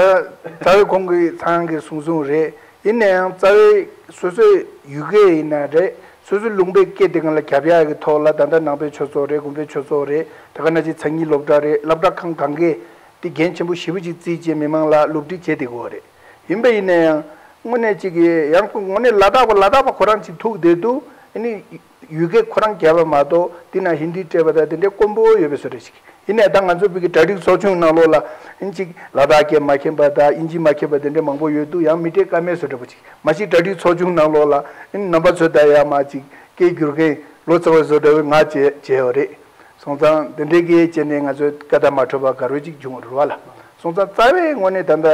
རྩ་བའི་ཁོང་གིས་ཚང་གིས་གསུང་གསུང་རེད། ཡིན་ན་ཡང་རྩ་བའི་སོ་སོའི་ཡུལ་སྐད་ཡིན་ན་རེད། སོ་སོའི་ལུང་པའི་སྐད་དེ་སྒང་ལ་རྒྱབ་ཡག་གི་ཐོག་ལ་ད་ལྟ་ནང་པའི་ཆོས་ཚོགས་རེད། དགོན་པའི་ཆོས་ཚོགས་རེད། དེ་ག་ནང་བཞིན་མཚན་ཉིད་སློབ་གྲྭ་རེད། སློབ་གྲྭ་ཁང་གང་གས་དེ་འགན་ཆེན་པོ་ཞེ་པོ་ཅིག་བརྩིས་བྱས་མི་མང་ལ་སློབ་ཁྲིད་བྱས་བསྡད་ཀྱི་ཡོད་རེད། ཡིན་པ་ཡིན་ན་ཡང་དངོས་གནས་ཅིག་གིས་ཡང་དངོས་གནས་ལ་དྭགས་པ་ལ་དྭགས་པ་ཁོ་རང་ཅིག་ཐུག་བསྡད་འདུག་ཨ་ནི་ཡུལ་སྐད་ཁོ་རང་རྒྱབ་པ་མ་གཏོགས་དེ་ན་ཧིན་དི་སྤྲད་པ་དང་དེ་འདྲའི་དཀོན་པོ་ཡོད་པའི་བཟོ་འདྲ་ཞིག་ཡིན་ནའི་ད་ང་ཚོ་བོད་ཀྱི་གྲ་སྒྲིག་ཚོགས་ཆུང་ནང་ལོགས་ལ་ཨིན་ཅིག་ལ་དྭགས་སྐད་མ་མཁྱེན་པ་དང་ཨིན་ཇི་མ་མཁྱེན་པ་དེ་འདྲ་མང་པོ་ཡོད་འདུག་ཡང་མི་གྲལ་ཀ་མེད་བཟོ་འདྲ་པོ་ཅིག་མ་གཞི་གྲ་སྒྲིག་ཚོགས་ཆུང་ནང་ལོགས་ལ་ཨིན་རྣམ་པ་ཚོ་ད་ཡ་མ་ཅིག་སྐད་སྒྱུར་མཁན་ལོ་ཙཱ་བ་བཟོ་འདྲ་པོའི་ང་བྱས་བྱས་ཡོད་རེད། སོང་ཙང་དེ་འདྲའི་གི་བྱས་ནས་ང་ཚོའི་སྐད་བརྡ་མ་འཕྲོད་པ་ག་རེ་ཅིག་བྱུང་བ་རེད་བ་ལ། སོང་ཙང་རྩ་བའི་ངོས་ནས་ད་ལྟ་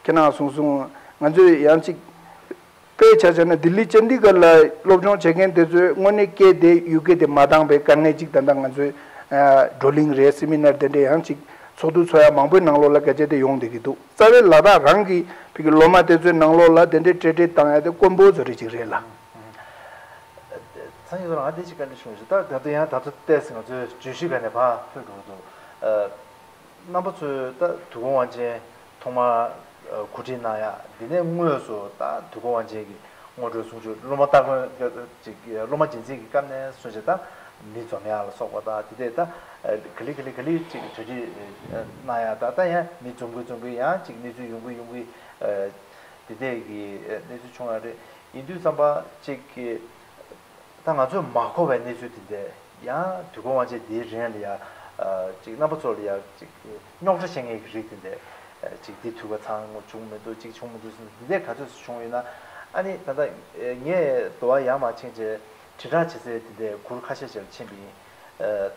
ཁྱེད་རང་གསུང་སོང་། ང་ཚོས་ཡང་ཅིག་དཔེ་ཆ་བཞག་ན་ལྡི་ལི་ཅན་དི་གྷར་ལ་སློབ་སྦྱོང་བྱེད་མཁན་དེ་ཚོས་དངོས་གནས་སྐད་དེ་ཡུལ་སྐད་དེ་མ་འདང་པའི་དཀའ་ངལ་ཅིག་ད་ལྟ་ང་ཚོའི་བགྲོ་གླེང་རེད། སེ་མི་ནར་དེ་འདྲའི་ཡང་ཅིག་ཚོགས་འདུ་ཚོགས་ཡ་མང་པོའི་ནང་ལོགས་ལ་སྐད་ཆ་དེ་ཡོང་བསྡད་ཀྱི་འདུག་རྩ་བའི་ལ་དྭགས་རང་གི་བོད་ཀྱི་སློབ་མ་དེ་ཚོའི་ནང་ལོགས་ལ་དེ་འདྲའི་སྤྲེལ་སྤྲེལ་བཏང་ཡ་དེ་དཀོན་པོ་བཟོ་འདྲ་ཅིག་རེད་ལ། སང་ཉིན་ཚོ་ང་འདི་ཅིག་བཀའ་འདྲི་ཞུ་ཞུ། ད་ད་དུང་ཡང་ད་ཚོ་ཏོག་ཙམ་ང་ཚོའི་བརྗོད་གཞི་སྒང་ནས་ཕར་ལྷོད་འགྲོ་གི་འདུག་རྣམ་པ་ཚོས་ད་དུས་འཁོར་དབང་ཆེན་ཐོག་མར་གོ་སྒྲིག་གནང་ཡ། འདི་ནས་དངོས་སུ་ད་དུས་འཁོར་དབང་ཆེན་གྱི་སྔོན་འགྲོའི་གསུང་ཆོས་སློབ་མ་སྟ་གོན་ཅིག་སློབ་མ་རྒྱན་འཛིན་གྱི་སྐབས་ནས་བཟུང་བྱས་ད་མི་འཛོམས་ཡ་ལ་སོགས་པ་དང་དེ་འདྲས་ད་ག་ལེ་ག་ལེ་ག་ལེ་ཅིག་གྲ་སྒྲིག་གནང་ཡ། ད་ད་ཡང་མི་འཛོམས་གི་འཛོམས་གི་ཡང་ཅིག་གནས་ཚུལ་ཡོང་གི་ཡོང་གི་དེ་འདྲས་ཀྱི་གནས་ཚུལ་བྱུང་ཡ་རེད། ཡིན་དུས་ཙམ་པ་ཅིག་གི་ད་ང་ཚོས་མ་གོ་བའི་གནས་ཚུལ་དེ་འདྲས་ཡང་དུས་འཁོར་དབང་ཆེན་འདིའི་རིང་ལ་ཡ་ཅིག་རྣམ་པ་ཚོ་ལ་ཡ་ཅིག་རྙོག་དྲ་བྱེད་མཁན་གྱི་རིགས་དེ་འདྲས་ཅིག་འདི་དུས་ཀ་ཚང་བྱུང་མི་འདུག་ཅིག་བྱུང་མི་འདུག་ཟེར་འདི་འདྲས་ག་ཚོད་བྱུང་ཡོད་ན། ཨ་ནི་ད་ལྟ་ངས་འདུག་བ་ཡར་མར་ཕྱིན་བྱས་དྲིལ་བསྒྲགས་བྱེད་སའི་དེ་འདྲས་གུར་ཁ་ཤས་ཤིག་ལ་ཕྱིན་པ་ཡིན།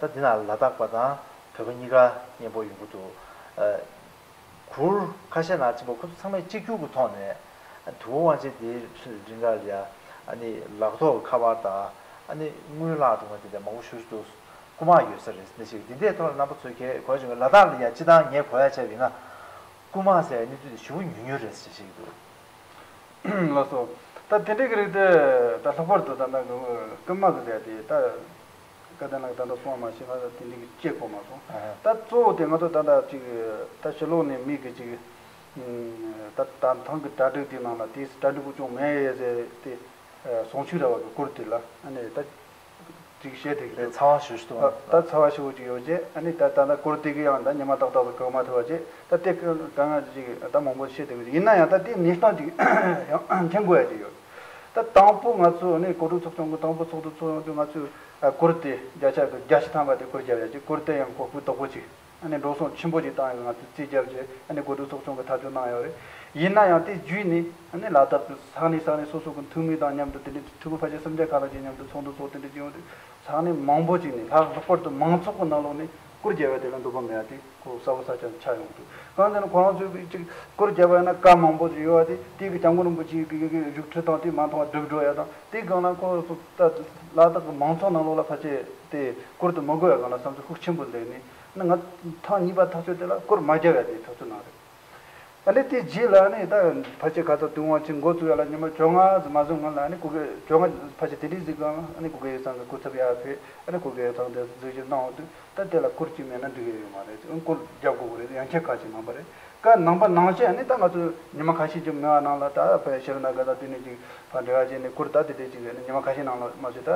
ད་འདི་ན་ལ་དྭགས་པ་དང་བོད་པ་གཉིས་ཀ་མཉམ་པོ་ཡོང་གི་འདུག་གུར་ཁ་ཤས་ནང་ཕྱིན་པ་ཁོ་ཚོ་ཚང་མས་གཅིག་གྱུར་གྱི་ཐོག་ནས་དུས་འཁོར་དབང་ཆེན་དེའི་རིང་ག་ལ་ཡ་ཨ་ནི་ལག་ཐོག་གི་ཁ་པར་དང་ཨ་ནི་དངུལ་བརླག་འགྲོ་མཁན་དེ་འདྲ་མང་པོ་ཞེ་པོ་ཅིག་འདུག་རྐུ་མ་ཡོད་ས་རེད་ཟེར་ནས་ཞིག་འདི་འདྲའི་ཐོག་ལ་རྣམ་པ་ཚོས་གལ་གོ་ཡ་བྱུང་བའི་ལ་དྭགས་ལ་ཡ་སྤྱི་བཏང་ངས་གོ་ཡ་བྱས་པ་ཡིན་ན་རྐུ་མ་ཟེར་ཡ་གནས་ཚུལ་དེ་ཞེ་པོ་ཉུང་ཉུང་རེད་ཟེར་ཞིག་འདུག་ལགས་སོ། ད་དེ་འདྲའི་གི་རིགས་དེ་ད་ལྷག་པར་དུ་ད་ལྟ་གི་རྐུན་མ་གི་ཟེར་དེ་ད་སྐལ་ལྡན་ལགས་ད་ལྟ་གསུངས་པ་མ་ཤེས་ང་ད་དེ་འདྲའི་གི་དཔྱད་གོ་མ་སོང་། ད་གཙོ་བོ་དེ་ང་ཚོ་ད་ལྟ་ཅིག་ད་ཕྱི་ལོགས་ནས་མི་གི་ཅིག་ད་ད་ཐེངས་གི་གྲ་སྒྲིག་དེའི་ནང་ལ་དེ་གྲ་སྒྲིག་པོ་ཅུང་མེད་ཡས་ཟེར་དེ་གསུང་ཆོས་ར་བ་གི་སྐོར་དེ་ལ་ཨ་ནི་ད། ཅིག་བཤད་དེ་གི་འདུག་ཚ་བ་ཞེ་པོ་ཞིག་འདུག་ད་ཚ་བ་ཞེ་པོ་ཅིག་ཡོད་ཅེ། ཨ་ནི་ད་ད་ལྟ་སྐོར་དེ་གི་ཡང་ད་ཉི་མ་ཏག་ཏག་ཏུ་གང་མ་ཐུབ་པ་ཅེ། ད་དེ་ག་ང་ཅིག་ད་མང་པོ་བཤད་དེ་གི་ཡིན་ན་ཡང་ད་དེ་གནས་སྟངས་ཅིག་ཡང་མཁྱེན་དགོས་ཡ་ཅིག་ཡོད། ད་དང་པོ་ང་ཚོ་ནི་གོ་སྒྲིག་ཚོགས་ཆུང་གི་དང་པོ་ཚོགས་འདུ་ཚོགས་ཡོང་དུས་ང་ཚོས་སྐོར་དེ་བརྒྱ་ཆ་གི་བརྒྱ་ཆ་ཐམ་པ་དེ་སྐོར་རྒྱབ་ཡ་ཅིག་སྐོར་དེ་ཡང་གོ་སྐབས་དག་པོ་ཅིག་ཨ་ནི་འགྲོ་སོང་ཆེན་པོ་ཅིག་བཏང་ཡོད། ང་ཚོས་རྩིས་རྒྱབ་རྗེས་ཨ་ནི་གོ་སྒྲིག་ཚོགས་ཆུང་གིས་ཐག་གཅོད་གནང་ཡོད་རེད། ཡིན་ན་ཡང་དེ་བརྒྱུད་ནས་ཨ་ནི་ལ་དྭགས་ཀྱི་ས་གནས་ས་གནས་སོ་སོ་གི་འཐུས་མི་དང་མཉམ་དུ་དེ་འདྲའི་འཐུས་མི་ཕལ་ཆེར་སུམ་བརྒྱ་ཁ་ལྷག་ཅིག་མཉམ་དུ་ཚོགས་འདུ་ཚོགས་དེ་འདྲ་བྱས་ཡོང་དུས་ས་གནས་མང་པོ་ཅིག་ནས་ལྷག་ལྷག་པར་དུ་མང་ཚོགས་ཀྱི་ནང་ལོགས་ནས་སྐོར་རྒྱབ་ཡ་དེ་ལ་འདོད་པ་མེད་ཡ་དེ་ཁོ་གསལ་པོ་གསལ་རྐྱང་ཆགས་ཡོང་གི་འདུག་གང་ཟེར་ན་ཁོ་རང་ཚོའི་གི་ཅིག་སྐོར་རྒྱབ་པ་ཡིན་ན་བཀའ་མང་པོ་ཅིག་ཡོད་པ་དེ་དེ་གི་སྐྱབས་མགོན་རིན་པོ་ཆེའི་གི་གི་བཞུགས་ཁྲི་དང་དེ་མ་མཐོང་བ་སྒྲུབ་འགྲོ་ཡ་དང་དེ་སྒང་ལ་ཁོ་ཚོ་ད་ལ་དྭགས་ཀྱི་མང་ཚོགས་ནང་ལོགས་ལ་ཕལ་ཆེར་དེ་སྐོར་དུ་མི་དགོས་ཡ་སྒང་ལ་བསམ་ཚུལ་ཤུགས་ཆེན་པོ་སླེབས་ནས། ང་ཐེངས་གཉིས་པ་ཐག་གཅོད་དེ་ལ་སྐོར་མ་རྒྱབ་ཡ་དེ་ཐག་གཅོད་གནང་རེད། ཨ་ནི་དེ་རྗེས་ལ་ནི་ད་ཕལ་ཆེར་ཁ་ཐོག་ཏུན་ཧོང་ཆིང་འགོ་བཙུགས་ཡ་ལ་ཉི་མ་བཅོ་ལྔ་ཙམ་མ་སོང་སྔོན་ལ་ནི་སྐུ་སྒེར་བཅོ་ལྔ་ཕལ་ཆེར་དེ་འདྲའི་ཟིག་གམ་ཨ་ནི་སྐུ་སྒེར་ཡིག་ཚང་གི་སྐུ་ཚབ་ཡར་ཕེབས། ཨ་ནི་སྐུ་སྒེར་ཡིག་ཚང་དེ་གཟིགས་ཞིབ་གནང་འོང་དུས་ད་དེ་ལ་སྐུར་གཅིག་མེད་ན་འགྲིག་གི་ཡོད་མ་རེད། སྐུར་རྒྱབ་དགོས་ཀྱི་རེད། ཡང་ཁྱེད་ཁ་ཅིག་ནང་པ་རེད། ཀ་ནང་པ་ནང་བཞིན་ཨ་ནི་ད་ང་ཚོ་ཉི་མ་ཁ་ཤས་ཅིག་མེད་པ་ནང་ལ་ད་ཕ་ཤེ་རུ་ན་ག་ད་དེ་ནས་ཅིག་ཕ་འབྲེལ་བ་བྱས་ནས་སྐུར་ད་དེ་འདྲས་ཅིག་ཨ་ནི་ཉི་མ་ཁ་ཤས་ནང་ལ་མ་ཟད་ད་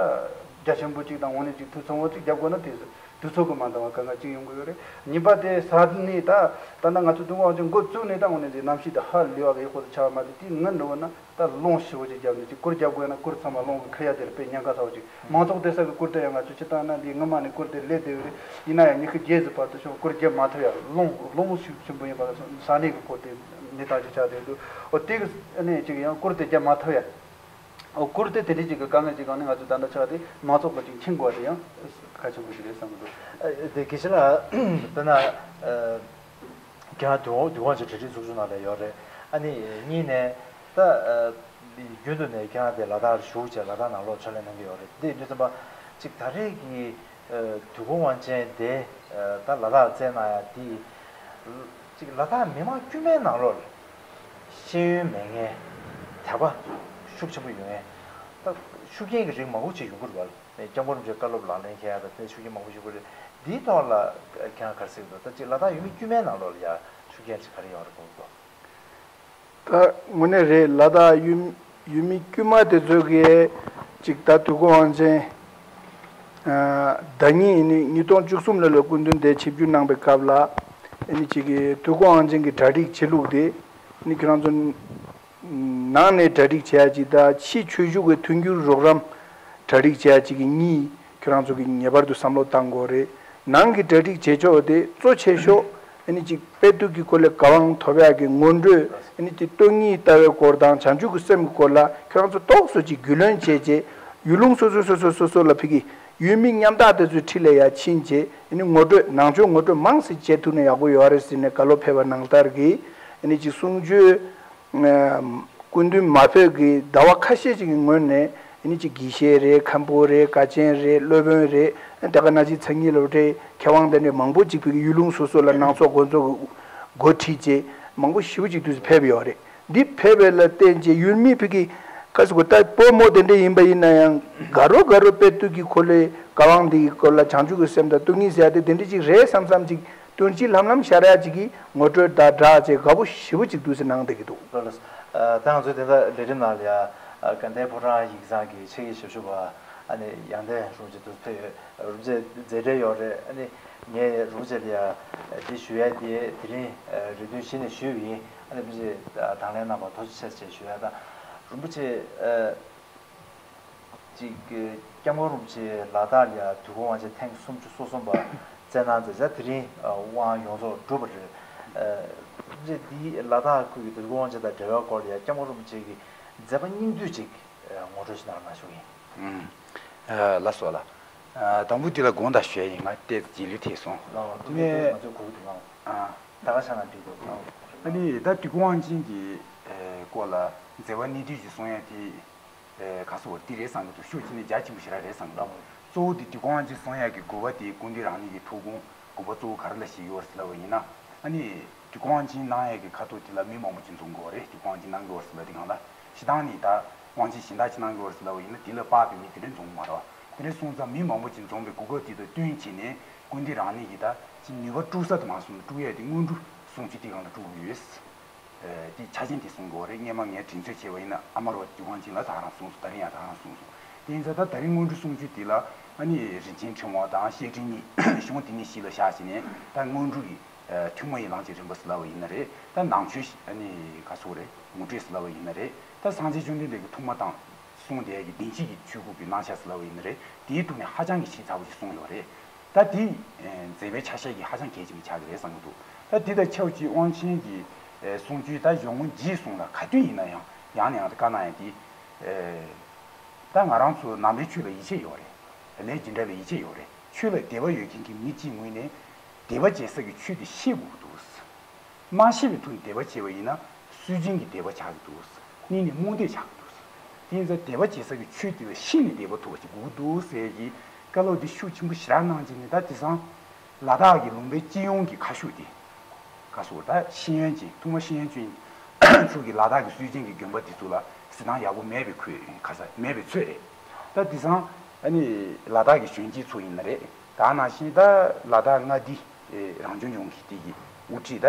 རྒྱ་ཆེན་པོ་ཅིག་དང་འོང་ནས་ཅིག་ཐུགས་ཚང་བོ་ཅིག་རྒྱབ་དགོས་ན་དེ་དུས་ཚོད་ཀྱི་མ་འདང་བ་གང་ག་གཅིག་ཡོང་གི་ཡོད་རེད། གཉིས་པ་དེ་ས་ནས་ད་ད་ལྟ་ང་ཚོ་ཏུན་ཧོང་ཆིང་འགོ་བཙུགས་ནས་ད་འོང་ནས་འདི་གནམ་གཤིས་དེ་ཧ་ལས་པ་གི་ཡག་པོ་དེ་ཆགས་པ་མ་རེད། དེ་ངའི་འདྲ་བོ་ན་ད་རླུང་ཞེ་པོ་ཅིག་བརྒྱབ་ནས་ཅིག་སྐུར་རྒྱབ་དགོས་ན་སྐུར་ཚང་མ་རླུང་གིས་ཁུར་ཡ་དེ་རེད། དཔེ་ཉེན་ཁ་ཚ་བོ་ཅིག་མང་ཚོགས་བསྡད་ས་གི་སྐུར་དེ་ཡང་ང་ཚོ་སྤྱིར་བཏང་ན་འདི་སྔོན་མ་ནས་སྐུར་དེ་སླེབས་བསྡད་ཡོད་རེད། ཡིན་ན་ཡང་ཉི་ཤུ་བརྒྱད་ཙམ་བར་དུ་ཤོག་སྐུར་རྒྱབ་མ་ཐུབ་ཡ། རླུང་རླུང་ཤུགས་ཆེན་པོ་ཡིན་པ་ལ་སོགས་ས་གནས་ཀྱི་སྐོར་དེ་གནས་སྟངས་ཅིག་ཆགས་བསྡད་འདུག་ཨོ་དེ་གི་ནས་ཅིག་ཡང་སྐུར་དེ་རྒྱབ་མ་ཐུབ་ཡ། ཨོ་སྐུར་དེ་དེ་འདྲའི་ཅིག་གི་དཀའ་ངལ་ཅིག་སྒང་ནས་ང་ཚོ་ད་ལྟ་ཆགས་དེ་མང་ཚོགས་ཀྱི་ཅིག་འཆིང་དགོས་དེ་ཡང་གལ་ཆེན་པོ་ཞིག་རེད་བསམ་གི་འདུག་ཨ་དེ་དགེ་བཤེས་ལགས་དཔེར་ན་ཨ་ཁྱེད་རང་དུས་དུས་དབང་ཆེན་གྲ་སྒྲིག་ཚོགས་ཆུང་ནང་ལ་ཡོད་རེད། ཨ་ནི་གཉིས་ནས་ད་ཨ་རྒྱུན་དུ་ནས་ཁྱེད་རང་དེ་ལ་དྭགས་ལ་བཞུགས་བྱས་ལ་དྭགས་ནང་ལོགས་ཕྱག་ལས་གནང་གི་ཡོད་རེད། དེ་ཡིན་དུས་ཙམ་པ་ཅིག་ད་རེས་ཀྱི་ཨ་དུས་འཁོར་དབང་ཆེན་དེ་ཨ་ད་ལ་དྭགས་ལ་བསྩལ་གནང་ཡ་དེ་ཅིག་ལ་དྭགས་མི་མང་དཀྱུས་མའི་ནང་ལོགས་ལ་ཤེས་ཡོན་མེད་མཁན། དད་པ་ཤུགས་ཆེན་པོ་ཡོད་མཁན། ད་ཤུགས་རྐྱེན་གྱི་རིགས་མང་པོ་ཅིག་ཡོང་གི་རེད་བ། སྐྱབས་མགོན་རིན་པོ་ཆེའི་བཀའ་སློབ་ལག་ལེན་འཁེལ་ཡ་དང་དེ་ཤུགས་རྐྱེན་མང་པོ་ཞིག་ཡོང་གི་རེད། འདིའི་ཐོག་ལ་ཁྱེད་རང་ག་རེ་ཟེར་གྱི་འདུག་ད་ཅིག་ལ་དྭགས་ཡུལ་མི་དཀྱུས་མའི་ནང་ལོགས་ལ་ཡ་ཤུགས་རྐྱེན་ཅིག་ག་རེ་ཡོང་རེད་དགོངས་འདུག་ད་དངོས་གནས་རེད། ལ་དྭགས་ཡུལ་ཡུལ་མི་དཀྱུས་མ་དེ་ཚོ་གིས་ཅིག་ད་དུས་འཁོར་དབང་ཆེན་ཨ་ཟླ་ཉིན་ནི་ཉིས་སྟོང་བཅུ་གསུམ་ལོ་ལ་སྐུ་མདུན་དེ་ཆིབས་བསྒྱུར་གནང་པའི་སྐབས་ལ་ཨ་ནི་ཅིག་གི་དུས་འཁོར་དབང་ཆེན་གྱི་གྲ་སྒྲིག་བྱེད་ལུགས་དེ་ཨ་ནི་ཁྱེད་རང་ཚོ་ནང་ནས་གྲ་སྒྲིག་བྱེད་ཡ་ཅིག་དང་ཕྱི་ཆོས་བཞུགས་ཀྱི་མཐུན་འགྱུར་རོགས་རམ་གྲ་སྒྲིག་བྱེད་ཡ་ཅིག་གི་གཉིས་ཁྱེད་རང་ཚོ་གིས་ངེས་པར་དུ་བསམ་བློ་བཏང་དགོས་རེད། ནང་གི་གྲ་སྒྲིག་བྱེད་ཕྱོགས་དེ་གཙོ་ཆེ་ཤོས་ཨ་ནི་ཅིག་དཔེ་དེབ་ཀྱི་སྐོར་ལ་བཀའ་དབང་ཐོབ་ཡག་གི་ངོ་སྤྲོད་ཨ་ནི་ཅིག་སྟོང་ཉིད་ལྟ་བའི་སྐོར་དང་བྱང་ཆུབ་ཀྱི་སེམས་ཀྱི་སྐོར་ལ་ཁྱེད་རང་ཚོ་རྟོགས་སུ་ཅིག་རྒྱུས་ལོན་བྱས་རྗེས་ཡུལ་ལུང་སོ་སོ་སོ་སོ་སོ་སོ་ལ་ཕ་གི་ཡུལ་མི་མཉམ་ཐག་དེ་ཚོའི་འཁྲིས་ལ་ཡ་ཕྱིན་རྗེས་ཨ་ནི་ངོ་སྤྲོད་ནང་ཆོས་ངོ་སྤྲོད་མང་ཙམ་བྱེད་ཐུབ་ན་ཡག་པོ་ཡོད་རེད་ཟེར་ནས་བཀའ་སློབ་ཕེབས་པ་ནང་ལྟར་གྱི་ཨ་ནི་ཅིག་གསུང་ཆོས། སྐུ་མདུན་མ་ཕེབས་ཀྱི་ཟླ་བ་ཁ་ཤས་ཤིག་གི་སྔོན་ནས་ཨ་ནི་ཅིག་དགེ་བཤེས་རེད། མཁན་པོ་རེད། དགའ་ཆེན་རེད། སློབ་དཔོན་རེད། དེ་ག་ནང་བཞིན་མཚན་ཉིད་སློབ་གྲྭའི་མཁས་དབང་དེ་འདྲའི་མང་པོ་ཅིག་ཕ་གི་ཡུལ་ལུང་སོ་སོ་ལ་སྣ་ཚོགས་དགོན་ཚོགས་ཀྱི་འགོ་ཁྲིད་བྱས་མང་པོ་ཞེ་པོ་ཅིག་དུས་སུ་ཕེབས་ཡོད་རེད། འདི་ཕེབས་པ་ལ་བརྟེན་བྱས་ཡུལ་མི་ཕ་གི་ག་ཟེར་དགོས་ད་སྤོ་རྨོ་དེ་འདྲ་ཡིན་པ་ཡིན་ན་ཡང་དགའ་རོགས་དགའ་རོགས་དཔེ་དེབ་ཀྱི་སྐོར་ལ་བཀའ་དབང་འདི་གི་སྐོར་ལ་བྱང་ཆུབ་ཀྱི་སེམས་དང་སྟོང་ཉིད་ཟེར་ཡ་དེ་དེ་འདྲ་ཅིག་རེད་བསམ་བསམ་ཅིག་སྟོན་ཅིག་ལྷམ་ལྷམ་ཤར་ཡ་ཅིག་གི་ངོ་སྤྲོད་དང་སྦྲགས་བྱས་དགའ་པོ་ཞེ་པོ་ཅིག་འདུག་ཟེར་གནང་བསྡད་ཀྱི་འདུག་ལགས་ལགས། ད་ང་ཚོའི་དེ་འདྲ་ལས་རིམ་ནང་ལ་ཡ་དགའ་ལྡན་ཕོ་བྲང་ཡིག་ཚང་གི་ཆེད་ཀྱི་ཞབས་ཞུ་བ་ཨ་ནི་ཡང་ལྡན་རིན་པོ་ཆེ་དུ་ཕེབས་ཡོད། རིན་པོ་ཆེ་མཛད་བྲེལ་ཡོད་རེད། ཨ་ནི་ངས་རིན་པོ་ཆེ་ལ་ཡ་འདི་ཞུ་ཡ་དེ་དེ་རིང་རེ་འདུན་གཞི་ནས་ཞུས་པ་ཡིན། ཨ་ནི་རིན་པོ་ཆེ་དང་ལེན་གནང་བར་ཐུགས་རྗེ་ཆེ་ཞེས་ཞུ་ཡ་དང་རིན་པོ་ཆེ། ཅིག་སྐྱབས་མགོན་རིན་པོ་ཆེ་ལ་དྭགས་ལ་དུས་འཁོར་དབང་ཆེན་ཐེངས་སུམ་ཅུ་སོ་གསུམ་པ་བསྩལ་གནང་མཛད་ཅིག་དེ་རིང་དབང་ཡོངས་རྫོགས་གྲུབ་པ་རེད། རིན་པོ་ཆེ་འདིའི་ལ་དྭགས་ཁུལ་གྱི་དུས་འཁོར་དབང་ཆེན་དང་འབྲེལ་བའི་སྐོར་ལ་ཡང་སྐྱབས་མགོན་རིན་པོ་ཆེ་གི་མཛད་པ་སྙིང་བསྡུས་ཅིག་ངོ་སྤྲོད་ཞིག་གནང་རོགས་གནང་ཞུ་གི་ཡིན། ཨུམ། ལགས་སོ་ལགས། དང་པོ་འདི་ལ་དགོངས་དག་ཞུ་ཡ་ཡིན། ང་ཏོག་ཙམ་རྗེས་ལུས་ཐེབས་སོང་། ལགས་ཐུགས་རྗེ་ཆེ། ང་ཚོའི་གོ་སྒྲིག་གནང་། ད་ག་ཆ་ན་འགྲིག་འདུག་ཨ་ནི་ད་དུས་འཁོར་དབང་ཆེན་གྱི་སྐོར་ལ་མཛད་པ་སྙིང་བསྡུས་ཅིག་གསུང་ཡ་དེ། ཨེ། ག་སོ་དེ་རེད་བསམ་གྱི་འདུག་ཤུགས་ཆེ་ནས་རྒྱ་ཆེན་པོ་ཞེ་དྲག་རེད་བསམ་གྱི་འདུག་གཙོ་བོ་དེ་དུས་འཁོར་དབང་ཆེན་གསུང་ཡག་གི་དགོས་པ་དེ་སྐུ་མདུན་རང་ཉིད་ཀྱི་ཐུགས་དགོངས་དགོས་པ་གཙོ་བོ་ག་རེ་ལ་བཞེས་ཡོད་རེད་ཟེར་ལབ་པ་ཡིན་ན། ཨ་ནི་དུས་འཁོར་དབང་ཆེན་གནང་ཡག་གི་ཁ་ཐུག་དེ་ལ་མི་མང་པོ་ཅིག་འཛོམས་དགོས་རེད། དུས་འཁོར་དབང་ཆེན་གནང་དགོས་རེད་ཟེར་ལབ་དེ་གང་ལ་སྤྱིར་བཏང་ནས་ད་དབང་ཆེན་གཞན་དག་ཅིག་གནང་དགོས་རེད་ཟེར་ལབ་པ་ཡིན་ན་དེ་ལ་དཔག་པའི་མི་དེ་འདྲ་འཛོམས་མ་རེད་བ། དེ་འདྲ་སོང་ཙང་མི་མང་པོ་ཅིག་འཛོམས་པའི་གོ་སྐབས་དེ་དང་བསྟུན་བྱས་ནས་སྐུ་མདུན་རང་ཉིད་ཀྱིས་ད་ཅིག་ནུས་པ་དཀྲུག་ས་དུ་མ་སོང་ན་དཀྲུག་ཡག་དེ་སྔོན་འགྲོ་གསུང་ཆོས་དེ་གང་ལ་དཀྲུག་དགོས་ཡོད། དེ་ཆ་ཆེན་དེ་གསུང་དགོས་རེད། སྔོན་མ་ངས་དྲན་གསོ་བྱས་པ་ཡིན་ན་ཨ་མ་རོ་དུས་འཁོར་དབང་ཆེན་ལ་ད་རང་གསུངས་སོང་། ད་རིང་ཡང་ད་རང་གསུངས་སོང་། དེ་ཡིན་ཙང་ད་ད་རིང་སྔོན་འགྲོ་གསུང་ཆོས་དེ་ལ་ཨ་ནི་རིན་ཆེན་ཕྲེང་བ་དང་བཤེས་སྤྲིང་གཉིས་གཞུང་དེ་གཉིས་གཞི་ལ་བཞག་བྱས་ནས་ད་སྔོན་འགྲོ་གི་ཐུན་མོང་ཡན་ལག་གི་རིམ་པ་ཟེར་ལབ་པ་ཡིན་ན་རེད། ད་ནང་ཆོས་ཨ་ནི་ག་ཟེར་དགོས་རེད། ངོ་སྤྲོད་ཟེར་ལབ་པ་ཡིན་ན་རེད། ད་སངས་རྒྱས་བཅོམ་ལྡན་འདས་ཀྱི་ཐུགས་སྨོན་དང་གསུང་དེ་གི་བདེན་བཞིའི་ཆོས་སྐོར་གྱི་རྣམ་གཞག་ཟེར་ལབ་པ་ཡིན་ན་རེད། དེའི་ཐོག་ནས་ཧ་ཅང་གི་ཞིབ་ཚགས་པོ་ཞིག་གསུངས་ཡོད་རེད། ད་དེ་མཛད་པའི་ཆ་ཤས་ཀྱི་ཧ་ཅང་གལ་ཆེན་པོ་ཆགས་ཀྱི་རེད་བསམ་གྱི་འདུག་ད་དེ་དང་ཆབས་ཅིག་དབང་ཆེན་གྱི་གསུང་ཆོས་ད་གཞུང་རྗེས་གསུང་ལ་ག་དུས་ཡིན་ན་ཡང་ཡང་ནས་ཡང་དུ་བཀའ་གནང་ཡ་དེ། ད་ང་རང་ཚོ་ནང་པའི་ཆོས་ལ་ཡིད་ཆེས་ཡོད་རེད། ལས་ཀྱི་འབྲས་ལ་ཡིད་ཆེས་ཡོད་རེད། ཆོས་ལ་དད་པ་ཡོད་མཁན་གྱི་མི་གཅིག་ངོས་ནས་དད་པ་བྱེད་ས་ཀྱི་ཆོས་དེ་ཤེས་དགོས་ཀྱི་འདུག་མ་ཤེས་པའི་ཐོག་ནས་དད་པ་བྱས་པ་ཡིན་ན་སུན་འབྱིན་གྱི་དད་པ་ཆགས་ཀྱི་འདུག་གཉིས་ནས་རྨོངས་དད་ཆགས་ཀྱི་འདུག་དེ་ཡིན་ཙང་དད་པ་བྱེད་ས་ཀྱི་ཆོས་དེ་ལ་ཤེས་ནས་དད་པ་ཐོབ་པ་ཞིག་དགོས་ཀྱི་འདུག་ཟེར་གྱི་བཀའ་སློབ་དེ་ཤུགས་ཆེན་པོ་ཞེ་དྲག་གནང་བྱས་ནས། ད་དེང་སང་ལ་དྭགས་ཀྱི་ལུང་པའི་སྤྱི་ཡོངས་ཀྱི་ཁ་ཕྱོགས་དེ། ལ་སོགས་ད་ཤེས་ཡོན་ཅན་ཐུགས་མ་ཤེས་ཡོན་ཅན་ཚོ་གི་ལ་དྭགས་ཀྱི་སྲོལ་རྒྱུན་གྱི་དགོན་པ་དེ་ཚོ་ལ་གཟིགས་སྟངས་ཡག་པོ་མེད་པའི་ཁུལ་ཁ་ས་མེད་པའི་ཚོད་རེད། ད་དེང་སང་ཨ་ནི་ལ་དྭགས་ཀྱི་གཞོན་སྐྱེས་ཚོ་ཡིན་ན་རེད། ད་ནང་བཞིན་ད་ལ་དྭགས་མངའ་སྡེ་རང་སྐྱོང་ལྗོངས་ཀྱི་དེ་གི་དབུ་ཁྲིད་ད་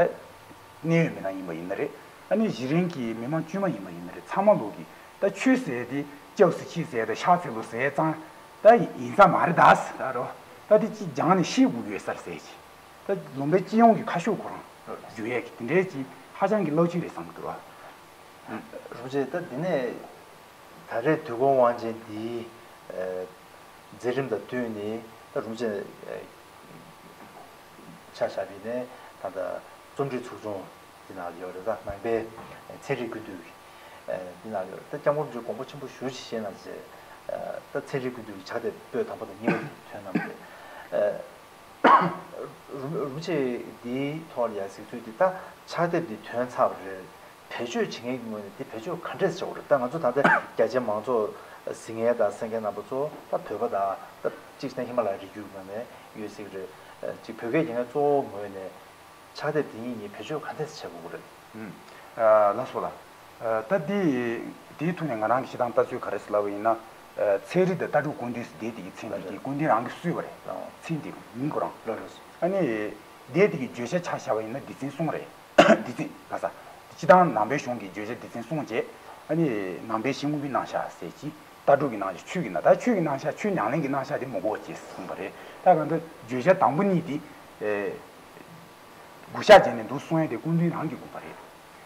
གནད་ཡོད་མི་སྣ་ཡིན་པ་ཡིན་ན་རེད། ཨ་ནི་གཞི་རིམ་གྱི་མི་མང་དཀྱུས་མ་ཡིན་པ་ཡིན་ན་རེད། ཚང་མ་ལོག་གི་ད་ཆོས་ཟེར་དེ་སྐྱབས་སུ་མཆི་ཟེར་དང་ཕྱག་འཚལ་ལོ་ཟེར་ཙང་ད་ཡིན་ས་མ་རེད་ད་ཟེར་ད་རོ། ད་དེ་ཅིག་སྦྱངས་ནས་ཤེས་དགོས་ཡོད་ས་རེད་ཟེར་གྱི། ད་ལུང་པའི་སྤྱི་ཡོངས་ཀྱི་ཁ་ཕྱོགས་ཁོ་རང་བརྗོད་ཡས་ཀྱི་དེ་འདྲའི་ཅིག་ཧ་ཅང་གི་རླབས་ཆེན་རེད་བསམ་གྱི་འདུག་བ། རིན་པོ་ཆེ། ད་འདི་ནས་ད་རེས་དུས་འཁོར་དབང་ཆེན་འདིའི་ཨ་མཛད་རིམ་དང་བསྟུན་ནས་ད་རིན་པོ་ཆེ་ཨ་ཆ་བཞག་པ་ཡིན་ན་ད་ལྟ་རྩོམ་སྒྲིག་ཚོགས་ཆུང་འདི་ནང་ལ་ཡོད་རེད། ད་ནང་པའི་ཚན་རིག་ཀུན་བཏུས་ཀྱི་ཨ་འདི་ནང་ལ་ཡོད་རེད། ད་སྐྱབས་མགོན་རིན་པོ་ཆེ་དགོངས་པ་ཆེན་པོ་ཞེ་ཅིག་བཞེས་གནང་བྱས་ཨ་ད་ཚན་རིག་ཀུན་བཏུས་ཀྱི་ཕྱག་དེབ་པོད་དང་པོ་དང་གཉིས་པ་དེ་ཐོན་གནང་བ་རེད། ཨ་རིན་པོ་ཆེ་འདིའི་ཐོག་ལ་ཡང་གཟིགས་ཚུལ་འདི་ད་ཕྱག་དེབ་འདི་ཐོན་ཚར་བ་རེད། བེད་སྤྱོད་བྱེད་མཁན་གྱི་ངོས་ནས་འདི་བེད་སྤྱོད་ག་འདྲས་བྱེད་དགོས་རེད། ད་ང་ཚོ་ད་ལྟ་རྒྱ་ཆེའི་མང་ཚོགས་གཟིགས་མཁན་དང་གསན་མཁན་རྣམ་པ་ཚོ་ད་བོད་པ་དང་ད་གཅིག་བྱས་ན་ཧི་མ་ལ་ཡའི་རི་རྒྱུད་ནང་ནས་ཡོད་སྲིད་ཀྱི་རེད། གཅིག་བོད་སྐད་སྦྱང་མཁན་གཙོ་བོའི་ངོས་ནས་ཕྱག་དེབ་འདི་གཉིས་གཉིས་བེད་སྤྱོད་ག་འདྲས་བྱེད་དགོས་རེད། ཨ་ལགས་སོ་ལགས། ད་འདི་འདིའི་ཐོག་ནས་ང་རང་གི་བཤད་སྟངས་ལྟ་ཚུལ་ག་རེ་ཟེར་ལབ་པ་ཡིན་ན། ཚན་རིག་དང་ལྟ་གྲུབ་ཀུན་བཏུས་ཟེར་དེ་དེ་གི་མཚན་དེ་དེ་ཀུན་བཏུས་རང་གིས་གསོལ་བ་རེད། མཚན་དེ་མིང་ཁོ་རང་། ཨ་ནི་དེ་དེ་གི་བརྗོད་བྱ་ཆ་བཞག་པ་ཡིན་ན་སྡེ་ཚན་གསུམ་རེད། སྡེ་ཚན་ག་ས། སྤྱིར་བཏང་ནང་པའི་གཞུང་གི་བརྗོད་བྱ་སྡེ་ཚན་གསུམ་བྱས། ཨ་ནི་ནང་པའི་ཞི་དངོས་པོའི་རྣམ་གཞག་ཟེར་གྱི། ལྟ་གྲུབ་ཀྱི་རྣམ་གཞག་ཆོས་ཀྱི་རྣམ་ད་ཆོས་ཀྱི་རྣམ་གཞག་ཆོས་ཉམས་ལེན་གྱི་རྣམ་གཞག་དེ་མི་གོ་བ་བྱས་གསུངས་པ་རེད། ད་གང་ལྟར་བརྗོད་བྱ་དང་པོ་གཉིས་དེ། ཨེ། བགོ་བཤའ་བྱས་ནས་འདུག་གསུང་ཡས་དེ་ཀུན་བཏུས་རང་གི་དགོངས་པ་རེད།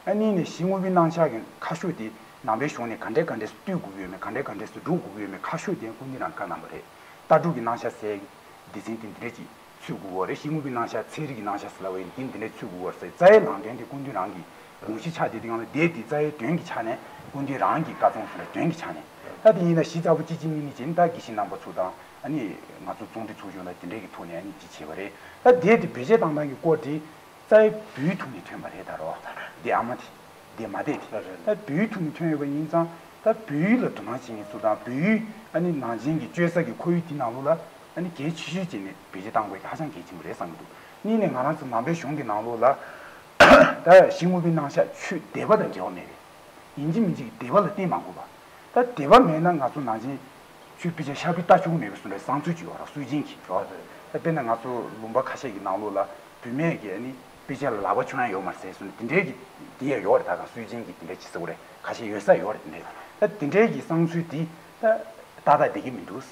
ཨ་ནི་ནས་ཞི་དངོས་པོའི་རྣམ་གཞག་གི་ཁ་ཕྱོགས་དེ་ནང་པའི་གཞུང་ནས་ག་འདྲས་ག་འདྲས་སུ་བཏུས་དགོས་ཀྱི་ཡོད་མེད་ག་འདྲས་ག་འདྲས་སུ་སྒྲུབ་དགོས་ཀྱི་ཡོད་མེད་ཁ་ཕྱོགས་དེ་ཀུན་བཏུས་རང་བཀའ་གནང་བ་རེད། ལྟ་གྲུབ་ཀྱི་རྣམ་གཞག་ཟེར་སྡེ་ཚན་དེ་འདི་འདྲས་ཀྱི་ཚུད་དགོས་པ་རེད། ཞི་དངོས་པོའི་རྣམ་གཞག་ཚན་རིག་གི་རྣམ་གཞག་ཟེར་ལབ་པ་ཡིན་དེ་འདི་འདྲས་ཚུད་དགོས་པ་རེད་ཟེར་རྩ་བའི་ལམ་སྟོན་དེ་ཀུན་བཏུས་རང་གི་དགོངས་གཞི་ཆགས་བསྡད་དུས་སྒང་ལ་དེ་དེ་རྩ་བའི་དོན་གྱི་ཆ་ནས་ཀུན་བཏུས་རང་གི་བཀའ་རྩོམ་ཟེར་ན་དོན་གྱི་ཆ་ནས་ད་དེ་ཡིན་ན་གཞི་རྩ་བོ་གཅིག་གཅིག་གཉིས་གཉིས་བྱས་ནས་ད་དགེ་བཤེས་རྣམ་པ་ཚོ་དང་ཨ་ནི་ང་ཚོ་རྩོམ་སྒྲིག་ཚོགས་ཆུང་དང་དེ་འདྲས་ཀྱི་ཐོག་ནས་ཨ་ནི་ཅིག་བྱས་པ་རེད། ད་དེ་དེ་བེད་སྤྱོད་བཏང་སྟངས་ཀྱི་སྐོར་དེ་རྩ་བའི་བོད་ཡིག་ཐོག་ནས་ཐོན་པ་རེད། ད་རོ་དེ་ཨ་མ་དེ་དེ་མ་བསྡད་དེ་ད་བོད་ཡིག་ཐོག་ནས་ཐོན་ཡོད་པ་ཡིན་ཙང་ད་བོད་ཡིག་ལ་དོ་སྣང་བྱེད་མཁན་ཚོ་དང་བོད་ཡིག་ཨ་ནི་ནང་ཆེན་གྱི་སྤྱོད་ས་ཀྱི་ཁོར་ཡུག་དེ་ནང་ལོགས་ལ་ཨ་ནི་གལ་ཆེ་ཤོས་བྱས་ནས་བེད་སྤྱོད་བཏང་དགོས་ཀྱི་ཧ་ཅང་གལ་ཆེན་པོ་རེད་བསམ་གྱི་འདུག་གཉིས་ནས་ང་རང་ཚོ་ནང་པའི་གཞུང་གི་ནང་ལོགས་ལ་ད་ཞི་དངོས་པོའི་རྣམ་གཞག་ཆོས་སྡེ་པ་དང་འབྲེལ་བ་མེད་པས། ཡིན་གཅིག་མིན་གཅིག་སྡེ་པ་ལ་བརྟེན་མ་དགོས་པ། ད་སྡེ་པ་མེད་ན་ང་ཚོ་ནང་ཆེན་ཆོས་དཔེ་ཆ་ཤར་བུའི་རྟ་ཆུང་མེད་པའི་བཟོ་འདྲ་བཟང་ཚུལ་ཅིག་ཡོད་ར་སྲོལ་རྒྱུན་གྱི་རོ། ད་དཔེར་ན་ང་ཚོ་ལུང་པ་ཁ་ཤས་ཀྱི་ནང་ལོགས་ལ་བུད་མེད་ཀྱིས་ཨ་ནི་དཔེ་ཆ་ལ་ལག་པ་མཆོང་ཡ་ཡོད་མ་རེད་ཟེར་སོང་ནས་དེ་འདྲའི་གི་དེ་ཡ་ཡོད་རེད། ད་ག་སྲོལ་རྒྱུན་གྱི་དེ་འདྲ་ཅིག་ཟེར་བ་རེད། ཁ་ཤས་ཡོད་ས་ཡོད་རེད། དེ་འདྲའི་ད་དེ་འདྲའི་གི་བཟང་ཚུལ་དེ་ད་ཏག་ཏག་བསྡད་ཀྱི་མི་འདུག་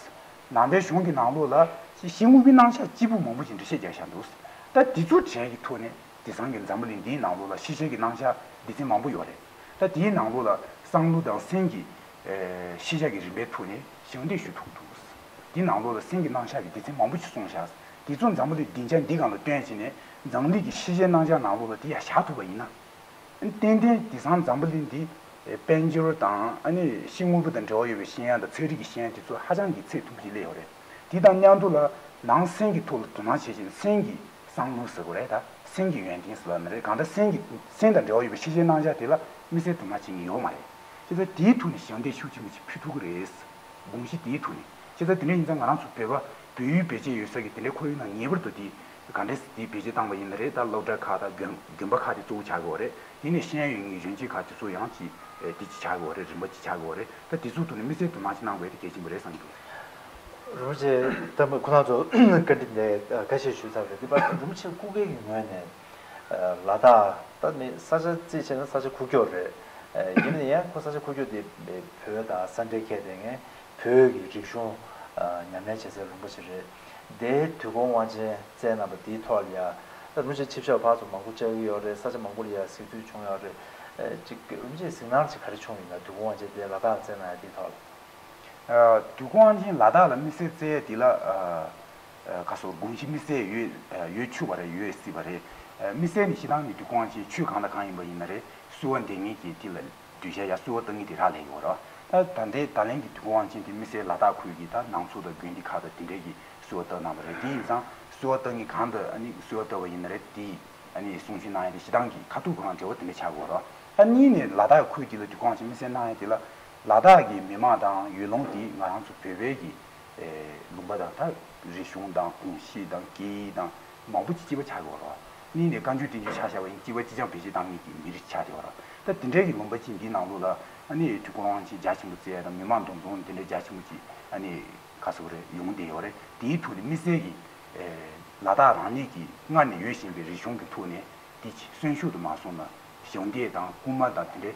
ནང་པའི་གཞུང་གི་ནང་ལོགས་ལ་ཞི་དངོས་པོའི་རྣམ་གཞག་སྐྱིད་པོ་མང་པོ་ཞིག་འགྲེལ་བཤད་རྒྱག་བཞག་འདུག་ད་དེ་ཚོ་གྲས་ཀྱི་ཐོག་ནས། དེང་སང་གི་འཛམ་བུ་གླིང་འདིའི་ནང་ལོགས་ལ་ཤེས་བྱ་གི་རྣམ་གཞག་སྡེ་ཚན་མང་པོ་ཡོད་རེད། ད་དེའི་ནང་ལོགས་ལ་བསམ་བློ་དང་སེམས་ཀྱི་ཨེ་ཤེས་བྱ་གི་རིམ་པའི་ཐོག་ནས་ཞིབ་འདེགས་ཞུ་ཐུབ་འདུག་དེའི་ནང་ལོགས་ལ་སེམས་ཀྱི་རྣམ་གཞག་གི་སྡེ་ཚན་མང་པོ་ཞིག་གསུངས་བཞག་དེ་ཚོ་འཛམ་བུ་གླིང་སྡིངས་ཆ་འདི་སྒང་ལ་བཏོན་བྱས་ནས་འཛམ་གླིང་གི་ཤེས་བྱའི་རྣམ་གཞག་ནང་ལོགས་ལ་དེ་ཡང་བཞག་ཐུབ་པ་ཡིན་ན། ཏན་ཏན་དེང་སང་འཛམ་བུ་གླིང་འདི་དཔལ་འབྱོར་དང་ཨ་ནི་ཤེས་དངོས་པོ་དང་འབྲེལ་བ་ཡོད་པའི་ཤེས་ཡོན་དང་ཚན་རིག་གི་ཤེས་ཡོན་དེ་ཚོ་ཧ་ཅང་གི་ཚད་མཐོ་པོ་ཞིག་སླེབས་ཡོད་རེད། དེ་དང་མཉམ་དུ་ལ་ནང་སེམས་ཀྱི་ཐོག་ལ་དོ་སྣང་བྱེད་བཞིན་སེམས་ཀྱི་བསམ་བློ་ཟེར་དགོས་རེད། ད་སེམས་ཀྱི་ཡོན་ཏན་ཟེར་ལབ་ན་རེད། གང་ལྟར་སེམས་ཀྱི་སེམས་དང་འབྲེལ་བ་ཡོད་པའི་ཤེས་བྱའི་རྣམ་གཞག་དེ་ལ་དམིགས་བསལ་དོ་སྣང་བྱེད་མཁན་ཡོད་མ་རེད། བྱས་ཙང་དེའི་ཐོག་ནས་ཞབས་འདེགས་ཤུགས་ཆེན་པོ་ཞིག་ཕུལ་ཐུབ་ཀྱི་རེད། དགོངས་གཞི་དེའི་ཐོག་ནས་བྱས་ཙང་དེ་འདྲ་ཡིན་ཙང་ང་རང་ཚོ་བོད་པ་བོད་ཡུལ་བེད་སྤྱོད་ཡོད་ས་ཀྱི་དེ་འདྲའི་ཁོར་ཡུག་ནང་ངེས་པར་དུ་དེ་ག་འདྲས་སེ་དེ་བེད་སྤྱོད་བཏང་བ་ཡིན་ན་རེད། ད་སློབ་གྲྭ་ཁག་དང་དགོན་དགོན་པ་ཁག་དེ་གཙོ་བོ་ཆགས་ཀྱི་ཡོད་རེད། དེ་ནས་ཤེས་ཡོན་ཡོད་མཁན་གཞོན་སྐྱེས་ཁག་དེ་ཚོ་ཡང་ཅིག་དེ་ཅིག་ཆགས་ཀྱི་ཡོད་རེད། རིམ་པ་ཅིག་ཆགས་ཀྱི་ཡོད་རེད། ད་དེ་ཚོའི་ཐོག་ནས་དམིགས་བསལ་དུ་མ་ཅིག་གནང་དགོས་དེ་གལ་ཆེན་པོ་རེད་བསམ་གྱི་འདུག་རིན་པོ་ཆེ་ད་ཁོ་རང་ཚོ་བཀའ་འདྲི་འདི་ཁ་ཤས་ཞུས་ཚར་བ་རེད། འདི་པར་རིན་པོ་ཆེ་སྐུ་སྒེར་གྱི་ངོས་ནས་ལ་དྭགས་ད་ནི་ས་ཆ་རྩིས་བྱས་ན་ས་ཆ་ཁུག་ཀྱོག་རེད། ཡིན་ན་ཡང་ཁོ་ས་ཆ་ཁུག་ཀྱོག་དེ་བོད་དང་ས་འབྲེལ་ཁྱད་ལྡན་མཁན་བོད་ཀྱི་རིག་གཞུང་ཉམས་ལེན་བྱེད་སའི་ལུང་པ་ཞིག་རེད། དེའི་དུས་འཁོར་དབང་ཆེན་བསྩལ་གནང་བ་དེའི་ཐོག་ལ་ཡ་ད་རིན་པོ་ཆེ་ཆིབས་ཞབས་ཕར་ཚུར་མང་པོ་བཅར་གྱི་ཡོད་རེད། ས་ཆ་མང་པོ་ལ་ཡ་གཟིགས་ཚུལ་བྱུང་ཡོད་རེད། ཅིག་རིན་པོ་ཆེའི་གཟིགས་སྣང་ཅིག་ག་རེ་བྱུང་ཡོད་ན། དུས་འཁོར་དབང་ཆེན་དེ་ལ་དྭགས་བསྩལ་གནང་ཡ་དེའི་ཐོག་ལ། དུས་འཁོར་དབང་ཆེན་ལ་དྭགས་ལ་དམིགས་བསལ་བསྩལ་ཡ་དེ་ལ་ཁ་སོར་དགོངས་གཞི་དམིགས་བསལ་ཡོད་ཡོད་ཆོག་པ་རེད། ཡོད་སྲིད་པ་རེད། དམིགས་བསལ་ནས་བཤད་སྟངས་ནི་དུས་འཁོར་དབང་ཆེན་ཆོས་གང་དང་གང་ཡིན་པ་ཡིན་ན་རེད། གསོལ་བ་འདེབས་མཁན་གྱི་དེ་ལ་གདུལ་བྱ་ཡ་གསོལ་བ་བཏབ་མཁན་དེ་རག་ལས་ཡོད་རེད། ད་ད་ལྟའི་ད་ལན་གྱི་དུས་འཁོར་དབང་ཆེན་དེ་དམིགས་བསལ་ལ་དྭགས་ཁུལ་གྱི་ད་ནང་ཚོགས་དང་དགོན་སྡེ་ཁག་དང་དེ་འདྲས་ཀྱི་གསོལ་བ་བཏབ་གནང་བ་རེད། དེ་ཡིན་ཙང་གསོལ་བ་བཏབ་མཁན་གང་དང་ཨ་ནི་གསོལ་བ་བཏབ་པ་ཡིན་ན་རེད། དེ་ཨ་ནི་གསུང་ཆོས་གནང་ཡ་དེ་བཤད་སྟངས་ཀྱི་ཁ་ཐུག་ཁོ་རང་འབྲེལ་བ་དེ་འདྲ་ཆགས་ཀྱི་ཡོད་རེད། ད་གཉིས་ནས་ལ་དྭགས་ཁུལ་གྱི་ལ་དུས་འཁོར་དབང་ཆེན་དམིགས་བསལ་གནང་ཡ་དེ་ལ་ལ་དྭགས་ཀྱི་མི་མང་དང་ཡུལ་ལུང་དེ་ང་རང་ཚོ་བོད་པའི་གི་ལུང་པ་དང་ད་རིག་གཞུང་དང་གོམས་གཤིས་དང་སྐད་ཡིག་དང་མང་པོ་ཅིག་གཅིག་པ་ཆགས་ཀྱི་ཡོད་རེད། གཉིས་ནས་བཀའ་འགྱུར་བསྟན་འགྱུར་ཆ་བཞག་པ་ཡིན་སྐྱེས་པ་གཅིག་རྐྱང་བེད་སྤྱོད་བཏང་མཁན་གྱི་མི་རིགས་ཆགས་བསྡད་པ་རེད། ད་དེ་འདྲའི་གི་ལུང་པ་གཅིག་འདིའི་ནང་ལོགས་ལ་ཨ་ནི་དུས་འཁོར་དབང་ཆེན་རྒྱ་ཆེན་པོ་བཙལ་ཡ་དང་མི་མང་འདུ་འཛོམས་དེ་འདྲའི་རྒྱ་ཆེན་པོ་གཅིག་ཨ་ནི་ག་ཟེར་དགོས་རེད་ཡོང་བསྡད་ཡོད་རེད། དེའི་ཐོག་ནས་དམིགས་བསལ་གྱི་ལ་དྭགས་རང་ཉིད་ཀྱི་སྔར་ནས་ཡོད་བཞིན་པའི་རིག་གཞུང་གི་ཐོག་ནས་དེ་གསོན་ཤུགས་དུ་མ་སོང་ན་གཞོགས་འདེགས་དང་སྐུལ་མ་དང་དེ་འདྲའི་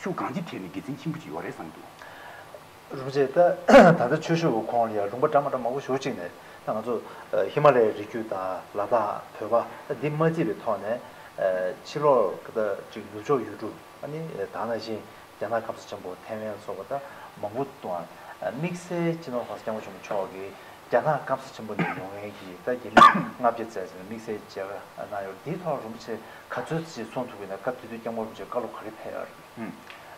ཤུགས་གང་ཅི་ཐེབས་ནས་དགེ་མཚན་ཆེན་པོ་ཅིག་ཡོད་རེད་བསམ་འདུག་རིན་པོ་ཆེ། ད་ད་ལྟ་ཆོས་ཞུ་བའི་ཁོངས་ལ་ཡང་ལུང་པ་འདྲ་མ་འདྲ་མང་པོ་ཞེ་པོ་ཅིག་ནས་ད་ང་ཚོ་ཧི་མ་ལ་ཡའི་རི་རྒྱུད་དང་ལ་དྭགས་བོད་པ་ད་འདི་མ་བརྩིས་པའི་ཐོག་ནས་ཕྱི་ལོགས་ད་ཅིག་ནུབ་ཕྱོགས་ཡུལ་གྲུ་ཨ་ནི་ད་ནང་བཞིན་རྒྱ་ནག་སྐམ་ས་ཆེན་པོ་ཐའེ་ཝན་སོགས་པ་ད་མང་པོ་དང་དམིགས་བསལ་སྤྱི་ནོར་༸གོང་ས་༸སྐྱབས་མགོན་ཆེན་པོ་མཆོག་གིས་རྒྱ་ནག་སྐམ་ས་ཆེན་པོ་ནས་ཡོང་མཁན་གྱི་ད་རྒྱ་མི་ལྔ་བརྒྱ་ཙམ་ཞིག་དམིགས་བསལ་མཇལ་ཁ་གནང་ཡོད། འདིའི་ཐོག་རིན་པོ་ཆེ་ག་ཚོད་ཅིག་གསུང་ཐུབ་ཀྱི་ན། སྐབས་དེ་དུས་༸སྐྱབས་མགོན་རིན་པོ་ཆེ་བཀའ་སློབ་ག་རེ་ཕེབས་ཡོད་རེད།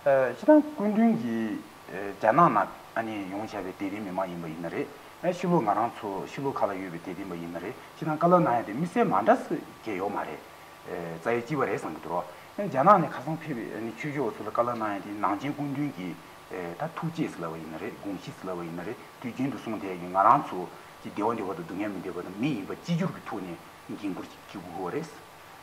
ཨ་སྤྱིར་བཏང་སྐུ་མདུན་གྱིས་ཨ་རྒྱ་ནག་ནང་ཨ་ནི་ཡོང་བྱས་པའི་དད་ལྡན་མི་མང་ཡིན་པ་ཡིན་ན་རེད། ཨ་ཕྱི་ལོགས་ང་རང་ཚོ་ཕྱི་ལོགས་ཁག་ལ་ཡོད་པའི་དད་ལྡན་པ་ཡིན་ན་རེད། སྤྱིར་བཏང་བཀའ་སློབ་གནང་ཡ་དེ་དམིགས་བསལ་མ་འདྲ་ས་གང་ཡོད་མ་རེད། ཨ་རྩ་ཡ་གཅིག་པ་རེད་བསམ་གྱི་འདུག་རོ། ཨ་རྒྱ་ནག་ནས་ཁ་སང་ཕེབས་པའི་ཨ་ནི་ཆོས་ཕྱོགས་ཚོ་ལ་བཀའ་སློབ་གནང་ཡ་དེ་ནང་ཆེན་སྐུ་མདུན་གྱི་ཨ་ད་ཐུགས་བསྐྱེད་ཟེར་ལབ་པ་ཡིན་ན་རེད། དགོངས་གཞི་ཟེར་ལབ་པ་ཡིན་ན་རེད། དུས་རྒྱུན་དུ་གསུང་བསྡད་ཀྱི་ང་རང་ཚོ་གི་བདེ་བ་འདོད་པ་དང་སྡུག་བསྔལ་མི་འདོད་པ་དང་མི་ཡིན་པ་གཅིག་གྱུར་གྱི་ཐོག་ནས་འགན་ཁུར་ཅིག་འཁྱེར་དགོས་ཀྱི་ཡོད་རེད།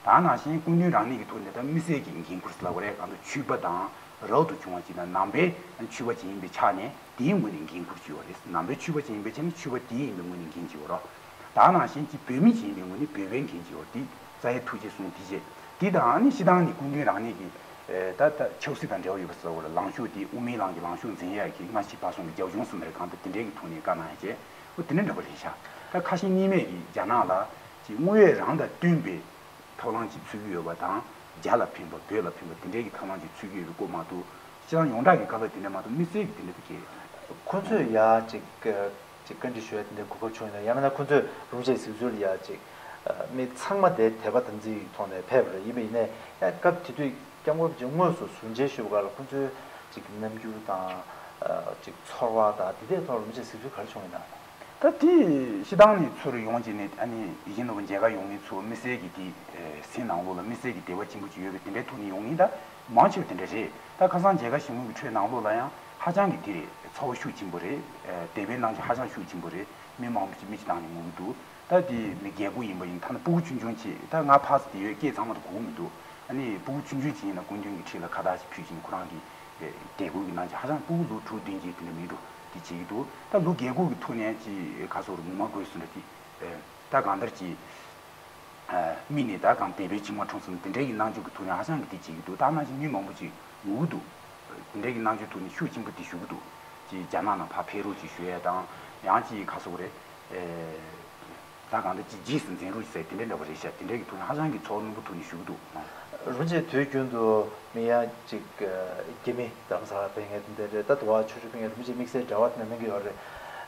ད་ནང་བཞིན་སྐུ་མདུན་རང་ཉིད་ཀྱི་ཐོག་ནས་ད་དམིགས་བསལ་གྱི་འགན་ཁུར་ཟེར་ལབ་པ་རེད། གང་ལྟར་ཆོས་པ་དང་རབ་ཏུ་བྱུང་བ་ཅིག་དང་ནང་པའི་ཆོས་པ་ཅིག་ཡིན་པའི་ཆ་ནས་དེའི་ངོས་ནས་འགན་ཁུར་གྱི་ཡོད་རེད། ནང་པའི་ཆོས་པ་ཅིག་ཡིན་པའི་ཆ་ནས་ཆོས་པ་དེའི་ཡིན་པའི་ངོས་ནས་འགན་གྱི་ཡོད་རེད། ད་ནང་བཞིན་གྱི་བོད་མི་ཅིག་ཡིན་པའི་ངོས་ནས་བོད་པའི་འགན་གྱི་ཡོད་རེད། དེ་རྩ་ཡའི་ཐུགས་རྗེ་གསུང་དེ་བྱས། དེ་དང་ཨ་ནི་སྤྱིར་བཏང་ནི་སྐུ་མདུན་རང་ཉིད་ཀྱི་ཨེ་ད་ལྟ་ཆབ་སྲིད་དང་འབྲེལ་བ་ཡོད་པ་ཟེར་བ་ལ་ལངས་ཕྱོགས་དེ་དབུ་མའི་ལམ་གྱི་ལངས་ཕྱོགས་འཛིན་ཡག་གི་སྔ་ཕྱི་བར་གསུམ་གྱི་རྒྱབ་ལྗོངས་ཟེར་ན་རེད། གང་ལྟར་དེ་འདྲའི་གི་ཐོག་ནས་བཀའ་གནང་ཡག་བྱས། ཨོ་དེ་འདྲ་འདྲ་པོ་རེད་ཤག་ད་ཁ་ཞེ་གཉིས་མེད་ཀྱི་རྒྱ་ནག་ལ་ཅིག་དངོས་ཡོད་རང་དང་བསྟུན་པའི་ཐབས་ལམ་ཅིག་འཚོལ་གྱི་ཡོད་པ་དང་། རྒྱ་ལ་ཕན་པ་བོད་ལ་ཕན་པ་དེ་འདྲའི་གི་ཐབས་ལམ་ཅིག་འཚོལ་གྱི་ཡོད་པའི་སྐོར་མ་གཏོགས་སྤྱིར་བཏང་ཡོངས་གྲགས་ཀྱི་བཀའ་སློབ་དེ་འདྲ་མ་གཏོགས་དམིགས་བསལ་གྱི་དེ་འདྲ་དུ་གལ་ཡོད། ཁོ་ཚོས་ཡ་ཅིག་ཅིག་བཀའ་འདྲི་ཞུ་ཡ་དེ་འདྲའི་གོ་སྐབས་བྱུང་ཡོད་ན། ཡང་མིན་ན་ཁོ་ཚོས་རིན་པོ་ཆེའི་གཟིགས་ཚུལ་ལ་ཡ་ཅིག་མི་ཚང་མ་དེ་དད་པ་དམ་ཚིག་གི་ཐོག་ནས་ཕེབས་པ་རེད། ཡིན་པ་ཡིན་ནའི་ཡ་སྐབས་དེ་དུས་སྐྱབས་མགོན་རིན་པོ་ཆེ་དངོས་སུ་ཟུར་མཇལ་ཞུས་པ་ག་ལ་ཁོ་ཚོའི་ཅིག་རྣམ་འགྱུར་དང་ཅིག་ཚོར་བ་དང་དེ་འདྲའི་ཐོག་རིན་པོ་ཆེའི་གཟིགས་ཚུལ་ག་རེ་བྱུང་ཡོད་ན། ད་དེ་སྤྱིར་བཏང་ནས་ཚུར་ཡོང་བྱས་ནས་ཨ་ནི་ཡིད་བཞིན་ནོར་བུ་མཇལ་ཁ་ཡོང་མཁན་ཚོ་དམིགས་བསལ་གྱི་དེ་སེམས་ནང་ལོགས་ལ་དམིགས་བསལ་གྱི་དད་པ་ཆེན་པོ་ཅིག་ཡོད་པའི་དེ་འདྲའི་ཐོག་ནས་ཡོང་མཁན་ད་མང་ཆེ་བ་དེ་འདྲ་རེད། ད་ཁ་སང་མཇལ་ཁ་ཞུ་མཁན་གྱི་ཁྲོད་ནང་ལོགས་ལ་ཡང་ཧ་ཅང་གི་དེ་རེད། ཚོར་བ་ཤུགས་ཆེན་པོ་རེད། ཨ་དད་པའི་རྣམ་འགྱུར་ཧ་ཅང་ཤུགས་ཆེན་པོ་རེད། མི་མང་པོ་ཅིག་མིག་ཆུ་བཏང་ནས་ངུ་གི་འདུག་ད་དེ་མི་རྒད་པོ་ཡིན་པ་ཡིན་ན་ཐ་ན་སྤུ་གུ་ཆུང་ཆུང་ཅིག་ད་ང་ཕར་ཚུར་དེ་ཡོད་སྐད་ཚང་མ་དུ་གོ་གི་མི་འདུག་ཨ་ནི་སྤུ་གུ་ཆུང་ཆུང་ཅིག་ཡིན་ན་སྐུ་མདུན་གྱི་འཁྲིས་ལ་ཁ་བཏགས་ཅིག་ཕུད་བྱས་ནས་ཁོ་རང་གི་དད་གུས་ཀྱི་རྣམ་འགྱུར། ཧ་ཅང་སྤུ་གུ་ལོ་དྲུག་བདུན་ཅིག་དེ་འདྲ་མི་འདུག་དེ་བྱེད་ཀྱི་འདུག་ད་ལོ་རྒས་འཁོགས་ཀྱི་ཐོག་ནས་ཅིག་ག་ཟེར་དགོས་རེད། ངུ་མ་དགོས་ཟེར་འདྲ་དེ་ད་གང་ལྟར་ཅིག་མིག་ནས་ད་གང་དད་པའི་མཆི་མ་འཁྲུངས་སོང་། དེ་འདྲའི་གི་རྣམ་འགྱུར་གྱི་ཐོག་ནས་ཧ་ཅང་གི་དེ་བྱེད་ཀྱི་འདུག་ད་ནང་བཞིན་མི་མང་པོ་ཅིག་ངུ་གི་འདུག་དེ་འདྲའི་གི་རྣམ་འགྱུར་ཐོག་ནས་ཤུགས་ཆེན་པོ་དེ་ཞུ་གི་འདུག་ཅིག་རྒྱ་ནག་ནང་ཕར་ཕེབས་རོགས་ཅིག་ཞུ་ཡ་དང་། ཡང་ཅིག་ག་ཟེར་དགོས་རེད། ཨེ་ད་གང་ལྟར་ཅིག་རྗེས་སུ་འཛིན་རོགས་ཅིག་ཟེར་དེ་འདྲའི་འདྲ་པོ་རེད་ཤག་དེ་འདྲའི་གི་ཐོག་ནས་ཧ་ཅང་གི་ཚོར་བ་རྣོན་པོ་ཐོག་ནས་ཞུ་གི་འདུག་རིན་པོ་ཆེ་དུས་རྒྱུན་དུ་མི་ཡང་ཅིག་རྒྱ་མི་རྡ་རམ་ས་ལ་ཕེབས་མཁན་དེ་འདྲ་རེད། ད་དུ་བ་ཆོས་ཆོས་ཕེབས་མཁན་རིན་པོ་ཆེ་དམིགས་བསལ་འབྲེལ་བ་དེ་འདྲ་གནང་གི་ཡོད་རེད།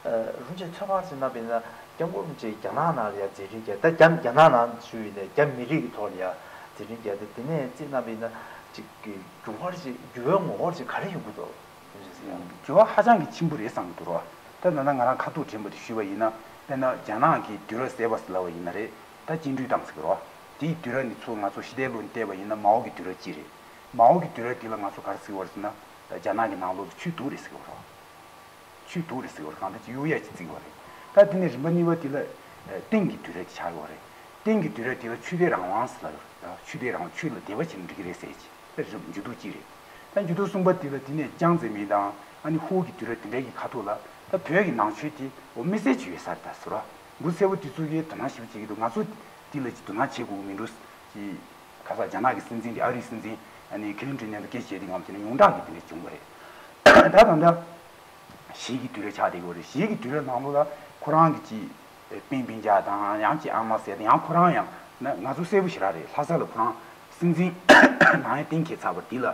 རིན་པོ་ཆེ་ཚོད་དཔག་ཅིག་གནང་བ་ཡིན་ན། སྐྱབས་མགོན་རིན་པོ་ཆེ་རྒྱ་ནག་ནང་ལ་ཡ་མཛད་འཕྲིན་བསྐྱལ། ད་རྒྱ་རྒྱ་ནག་ནང་ཞུ་ཡིན་ནའི་རྒྱ་མི་རིགས་ཀྱི་ཐོག་ལ་ཡ་མཛད་འཕྲིན་བསྐྱལ་ཏེ། དེ་ནས་རྩིས་གནང་བ་ཡིན་ན་ཅིག་གི་འགྱུར་བ་ཅིག་འགྱུར་བའི་ངོ་བོ་ཅིག་ག་རེ་ཡོང་གི་འདུག་རིན་པོ་ཆེ་ཟེར་ཡ། འགྱུར་བ་ཧ་ཅང་གི་ཆེན་པོ་རེད་བསམ་གྱི་འདུག་རོ། ད་ད་ལྟ་ང་རང་ཁ་ཐུག་དྲན་པ་དེ་ཞུས་པ་ཡིན་ན། དཔེར་ན་རྒྱ་ནག་གི་དུས་རབས་ཟེར་བ་ཟེར་ལབ་པ་ཡིན་ན་རེད། ད་བཅིངས་འགྲོལ་བཏང་ཟེར་གི་རོ། དེའི་དུས་རབས་ནས་ཚུར་ང་ཚོ་ཕྱི་ལྟར་ལོག་ནས་བལྟས་པ་ཡིན་ན་མའོ་གི་དུས་རབས་གཅིག་རེད། མའོ་གི་དུས་རབས་དེ་ལ་ང་ཚོ་ག་རེ་ཟེར་གི་ཡོད་རེད་ཟེར་ན། ད་རྒྱ་ནག་གི་ནང་ལོགས་ལ་ཆོས་དུག་རེད་ཟེར་གི་ཡོད་རེད། ཆོས་དུག་རེད་ཟེར་གི་ཡོད་རེད། གང་ལྟར་ཅིག་གཡུག་ཡ་ཅིག་བརྩི་གི་ཡོད་རེད། ད་དེ་ནས་རིམ་པ་གཉིས་པ་དེ་ལ་ཨ་ཏིང་གི་དུས་རབས་ཅིག་ཆགས་ཡོད་རེད། ཏིང་གི་དུས་རབས་དེ་ལ་ཆོས་དད་རང་དབང་ཟེར་ལབ་ཡོད་རེད། ཆོས་དད་རང་དབང་། ཆོས་ལ་དད་པ་བྱས་ན་འགྲིག་གི་རེད་ཟེར་གྱི། ད་རིམ་མཇུག་བསྡུ་གཅིག་རེད། ད་མཇུག་བསྡུ་གསུམ་པ་དེ་ལ་དེ་ནས་ཅང་ཙེ་མིན་དང་ཨ་ནི་ཧུའུ་གི་དུས་རབས་དེ་འདྲའི་གི་ཁ་ཐུག་ལ། ད་བོད་ཀྱི་ནང་ཆོས་དེ་འོ་དམིགས་བསལ་ཅིག་ཡོད་ས་རེད། ད་ཟེར་བ་མགོ་སེར་པོ་དེ་ཚོ་གིས་དོ་སྣང་ཞེ་པོ་བྱེད་ཀྱི་འདུག་ང་ཚོ་དེ་ལ་ཅིག་དོ་སྣང་བྱེད་དགོས་ཀྱི་མི་འདུག་ཅེས། ཁ་སང་རྒྱ་ནག་གི་སྲིད་འཛིན་དེ་ཨ་རིའི་སྲིད་འཛིན་ཨ་ནི་ཁི་ལིན་ཊོན་མཉམ་དུ་སྐད་ཆ་བཤད་དུས་སྒང་དེ་ནས་ཡོངས་གྲགས་ཀྱི་དེ་འདྲ་བྱུང་བ་རེད། ད་ད་ལྟ་ཞི་བའི་དུས་རབས་ཆགས་བསྡད་ཡོད་རེད། ཞི་བའི་དུས་རབས་ནང་ལོགས་ལ་ཁོ་རང་གི་ཅིག་པེན་པིན་ཅ་དང་ཡང་ཅིག་ཨ་མ་ཟེར་དང་། ཡང་ཁོ་རང་ཡང་ན་ང་ཚོ་གསལ་པོ་ཞེ་དྲག་རེད། ལྷ་ས་ལ་ཁོ་རང་སྲིད་འཛིན་ནང་ཡང་གཏན་འཁེལ་ཚར་བ་དེ་ལ་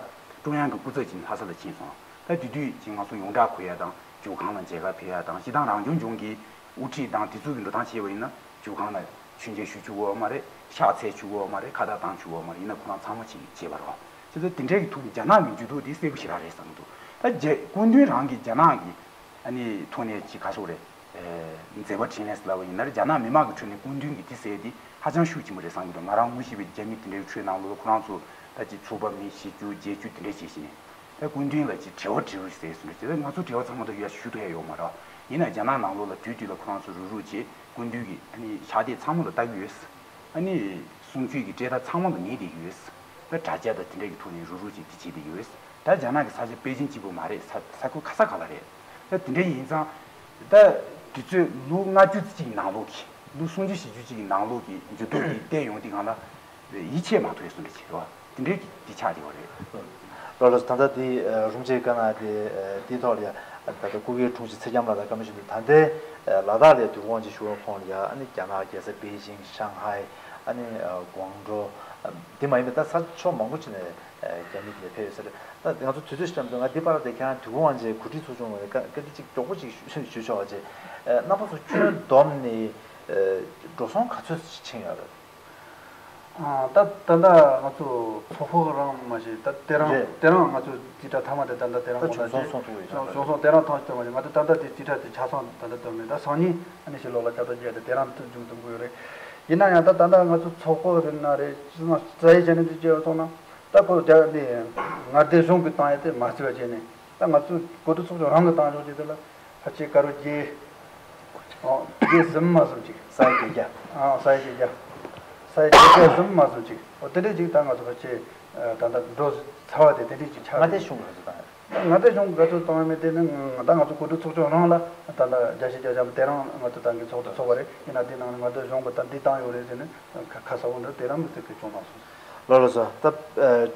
ཀྲུང་དབྱང་གི་སྐུ་ཚབ་ཅིག་ལྷ་ས་ལ་ཕྱིན་སོང་། ད་དེ་དུས་ཅིག་ང་ཚོ་ཡོངས་གྲགས་གོ་ཡ་དང་བྱུས་ཁང་ལ་མཇལ་ཁ་ཕེབས་ཡ་དང་། སྤྱིར་བཏང་རང་སྐྱོང་ལྗོངས་ཀྱི་དབུ་ཁྲིད་དང་དེ་ཚོ་གི་འགྲོ་སྟངས་བྱས་པ་ཡིན་ན་བྱུས་ཁང་ལ་མཆོད་མཇལ་ཞུ་བཅུག་གི་ཡོད་མ་རེད། ཕྱག་འཚལ་བཅུག་གི་ཡོད་མ་རེད། ཁ་བཏགས་བཏང་བཅུག་གི་ཡོད་མ་རེད། ཡིན་ན་ཁོ་རང་ཚང་མ་ཅིག་བྱས་པ་རེད། བྱས་ཙང་དེ་འདྲའི་གི་ཐོག་ནས་རྒྱ་ནག་གི་འགྱུར་ལྡོག་དེ་གསལ་པོ་ཞེ་དྲག་རེད་བསམ་གྱི་འདུག་ད་རྒྱ་སྐུ་མདུན་རང་གིས་རྒྱ་ནག་གི་ཨ་ནི་ཐོག་ནས་ཅིག་ག་ཟེར་དགོས་རེད། མཛད་པ་འཕྲིན་ལས་ཟེར་ལབ་པ་ཡིན་ན་རེད། རྒྱ་ནག་མི་མང་གི་ཁྲོད་ནས་སྐུ་མདུན་གྱི་དེ་ཟེར་དེ་ཧ་ཅང་ཤུགས་ཆེན་པོ་རེད་བསམ་གྱི་འདུག་ང་རང་ངོ་ཤེས་པའི་རྒྱ་མི་དེ་འདྲའི་ཁྲོད་ནང་ལོགས་ཁོ་རང་ཚོ་ད་ཅིག་ཚོགས་པ་མི་བཞི་བཅུ་བརྒྱད་ཅུ་དེ་འདྲ་བྱས་ཤིང་། ད་སྐུ་མདུན་ལ་ཅིག་དྲི་བ་དྲི་རོགས་ཟེར་སོང་རེད། དེ་ང་ཚོ་དྲི་བ་ཚང་མ་ད་ཡར་ཞུ་ཐུབ་ཡ་ཡོད་མ་རེད། ཡིན་ན་རྒྱ་ནག་ནང་ལོགས་ལ་དུས་དུས་ལ་ཁོ་རང་ཚོ་རུག་རུག་བྱས། སྐུ་མདུན་གྱི་ཨ་ནི་ཕྱག་དེབ་ཚང་མ་ལ་ལྟ་གི་ཡོད། ཨ་ནི་ གསུང་ཆོས་ཀྱི་འབྲེལ་ཐག་ཚང་མ་ལ་ངེས་བསྡད་ཀྱི་ཡོད། ད་དྲ་རྒྱ་དང་དེ་འདྲ་གི་ཐོག་ནས་རུག་རུག་ཅིག་དེ་བྱེད་བསྡད་ཀྱི་ཡོད། ད་རྒྱ་ནག་གི་ས་ཆ་པེ་ཅིང་གཅིག་པུ་མ་རེད། ས་ས་ཁུལ་ག་ས་ག་ལ་རེད། ད་དེ་འདྲ་ཡིན་ཙང་། ད་དུས་ཚོད་ལོ་ལྔ་བཅུ་ཙམ་ཅིག་གི་ནང་ལོགས་ཀྱི་ལོ་སུམ་ཅུ་བཞི་བཅུ་ཅིག་གི་ནང་ལོགས་ཀྱི་འགྱུར་ལྡོག་དེ་བལྟས་ཡོང་དུས་སྒང་ལ། ཡིད་ཆེས་མ་ཐུབ་ཡ་བཟོ་འདྲ་ཅིག་རེད་བ། དེ་འདྲའི་གི་དེ་ཆགས་བསྡད་པ་རེད། ལགས་ལགས་སོ། ད་ལྟ་འདི་རུམ་ཆེ་ཀ་ན་དེ་དེའི་ཐོག་ལ་ཡ། ད་ལྟ་སྐུ་སྒེར་དྲུང་ཆེ་ཚེ་རྒྱམ་ལགས་དང་བཀའ་མོལ་ཞུ་འདུག་ད་ལྟའི་ལ་དྭགས་ལ་དུས་འཁོར་དབང་ཆེན་ཞུ་བའི་ཁོངས་ལ་ཡ། ཨ་ནི་རྒྱ་ནག་རྒྱལ་ས་པེ་ཅིང་ཤང་ཧའེ། ཨ་ནི་ཀོང་ཀྲོའུ། འདི་མ་ཡིན་པའི་ད་ས་ཕྱོགས་མང་པོ་ཅིག་ནས་རྒྱ་མི་དེ་ཕེབས་ཡོད་ས་རེད། ད་ང་ཚོ་དུས་ཚོད་ཤམ་དུ་ང་འདི་པར་དེ་ཁྱེད་རང་དུས་འཁོར་དབང་ཆེན་གོ་སྒྲིག་ཚོགས་ཆུང་ལ་བཀའ་བཀའ་འདྲི་གཅིག་མགྱོགས་པོ་ཅིག་ཞུ་ཞུ་ཆོག་པ་བྱས། རྣམ་པ་ཚོ་ཁྱོན་བསྡོམས་ནས་འགྲོ་སོང་ག་ཚོད་ཕྱིན་ཡོད་རེད། ད་ད་ལྟ་ང་ཚོ་ཚོགས་ཁག་རང་མ་ཞིག་ད་དེ་རང་རེད། དེ་རང་ང་ཚོ་ཅི་འདྲ་ཐ་མ་དེ་ད་ལྟ་དེ་རང་ད་གོང་བྱུང་སོང་ཐུབ་ཡོད་བྱུང་སོང་དེ་རང་ཐོན་ཐུབ་མ་ཞིག་ང་ཚོ་ད་ལྟ་དེ་ཅི་འདྲ་དེ་ཆ་ཚང་ད་ལྟ་ཐོན་མེད། ད་སང་ཉིན་ཨ་ནི་ཞིག་ལོག་ལ་ཆ་ཚང་རྒྱས་ཏེ་དེ་རང་ཐུག་འབྱུང་ཐུབ་ཀྱི་ཡོད་རེད། ཡིན་ན་ཡང་ད་ད་ལྟ་ང་ཚོ་ཚོགས་ཁག་རེད་ན་རེད། ཅི་ན་རྩ་ཡི་བྱས་ནས་དེ་བྱས་ཡོད་སོང་ན་ད་ཁོ་རྒྱ་ནི་མངའ་སྡེ་གཞུང་གི་བཏང་ཡ་དེ་མ་བརྩི་བ་བྱས་ནས་ད་ང་ཚོ་གོ་སྒྲིག་ཚོགས་ཆུང་རང་གི་བཏང་ཆོག་ཅེས་དེ་ལ། ཕལ་ཆེར་དཀར་པོ་བརྒྱད། ཨོ། བརྒྱད་ཟིན་མ་ཟིན་ཅིག་ས་ཡ་བརྒྱད་བརྒྱ། ཨ། ས་ཡ་བརྒྱད་བརྒྱ། ས་ཡ་བརྒྱད་བརྒྱ་ཟིན་མ་ཟིན་ཅིག་ཨོ། དེ་འདྲས་ཅིག་ད་ང་ཚོ་ཕལ་ཆེར་ད་ལྟ་འགྲོ་ཚར་བ་དེ་དེ་འདྲས་ཅིག་ཆགས། མངའ་སྡེ་གཞུང་གི་ག་ཚོད་བཏང་ཡོད། མངའ་སྡེ་གཞུང་གི་ག་ཚོད་བཏང་ཡོད་མེད་དེ་ནི་ད་ང་ཚོ་གོ་སྒྲིག་ཚོགས་ཆུང་རང་ལ་ད་ལྟ་བརྒྱ་ཆ་བརྒྱ་ཆ་དེ་རང་ང་ཚོ་ཏང་གི་ཚོགས་འདུ་ཚོགས་པ་རེད། ཡིན་ན་དེ་ནང་ནས་མངའ་སྡེ་གཞུང་གི་ད་འདི་བཏང་ཡོད་རེད་ཟེར་ནས་ཁ་ཁ་གསལ་པོ་འདྲ་དེ་རང་མི་ཚེ་གི་བྱུང་བཏང་སོང་། ལགས་ལགས་སོ། ད།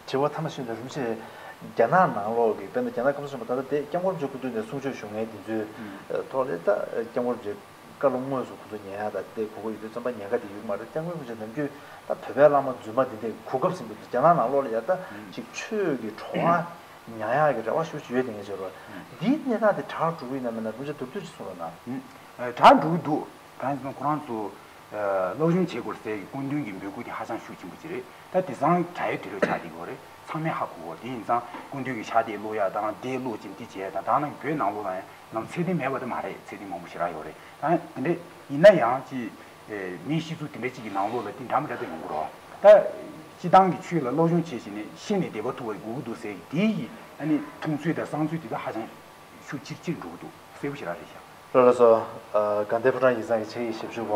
དྲི་བ་ཐ་མ་ཞིག་ལ་རིམ་བཞིན་རྒྱ་ནག་ནང་ལོགས་ཀྱི་དཔེར་ན་རྒྱ་ནག་སྐམ་ས་གཞོན་པ་ད་ལྟ་དེ་སྐྱབས་མགོན་རིན་པོ་ཆེ་སྐུ་མདུན་ནས་གསུང་ཆོས་ཞུ་མཁན་དེ་ཚོའི་ཐོག་ལ་ད་སྐྱབས་མགོན་རིན་པོ་ཆེ་བཀའ་སློབ་དངོས་སུ་ཁོ་ཚོ་ཉན་ཡ་ད་དེ་གོ་གོ་ཡོད་དུས་ཙམ་པ་ཉན་ཁ་དེ་ཡོད་མ་རེད། སྐྱབས་མགོན་རིན་པོ་ཆེ་ནམ་རྒྱུན་ད་བོད་པའི་བླ་མ་རྫུན་མ་འདི་འདྲས་གོ་སྐབས་ཟིན་པ་འདུག་རྒྱ་ནག་ནང་ལོགས་ལ་ཡ་ད་ཅིག་ཆོས་ཀྱི་བྲོ་བ་ཉན་ཡག་གི་རེ་བ་ཤུགས་ཆེ་ཡོད་དེ་ངས་བྱས་རོགས། འདིའི་གནས་སྟངས་དེ་དྲག་འགྲོ་གི་ཡིན་ན་མིན་ན་རིན་པོ་ཆེ་མདོར་བསྡུས་ཅིག་གསུང་རོགས་གནང་། དྲག་འགྲོ་གི་འདུག་གང་ཡིན་ཟེར་ན་ཁོ་རང་ཚོ། སློབ་སྦྱོང་བྱེད་དགོས་ཟེར་གི་སྐུ་མདུན་གྱི་འབོད་སྐུལ་དེ་ཧ་ཅང་ཤུགས་ཆེན་པོ་ཅིག་རེད། ད་དེང་སང་དྲ་ཡའི་དུས་རབས་ཆགས་བསྡད་ཡོད་རེད། ཚང་མས་ཧ་གོ་གོ་དེ་ཡིན་ཙང་སྐུ་མདུན་གྱི་ཕྱག་དེབ་ཀློག་ཡ་དང་དེབ་ཀློག་ཅིང་དེ་བྱས་ད་ད་ནང་བོད་ནང་ལོགས་ལ་ཡང་ནང་ཚད་ལྡན་མེད་པ་དེ་མ་རེད། ཚད་ལྡན་མང་པོ་ཞེ་དྲག་ཡོད་རེད། ད་དེ་འདྲ་ཡིན་ན་ཡང་ཅི། མིའི་སྤྱི་ཚོགས་དེ་འདྲ་ཅིག་གི་ནང་ལོགས་ལ་དེ་འདྲ་མི་འདྲ་དེ་ཡོང་གི་རེད། ད་སྤྱི་བཏང་གི་ཆོས་ལ་སློབ་སྦྱོང་བྱས་བྱས་ནས་ཤི་ནས་བདེ་བ་ཐོབ་པའི་དགོས་ཀྱི་འདུག་ཟེར་དེ་ཡི་ཨ་ནི་མཐོང་ཚུལ་དང་བསམ་ཚུལ་དེ་ཚོ་ཧ་ཅང་ཤུགས་ཆེར་ཆེར་འགྲོ་གི་འདུག་གསལ་པོ་ཞེ་དྲག་རེད་ཤག་ལགས་ལགས་སོ། དགའ་ལྡན་ཕོ་བྲང་ཡིག་ཚང་གི་ཕྱི་ཡི་ཞབས་ཞུ་བ་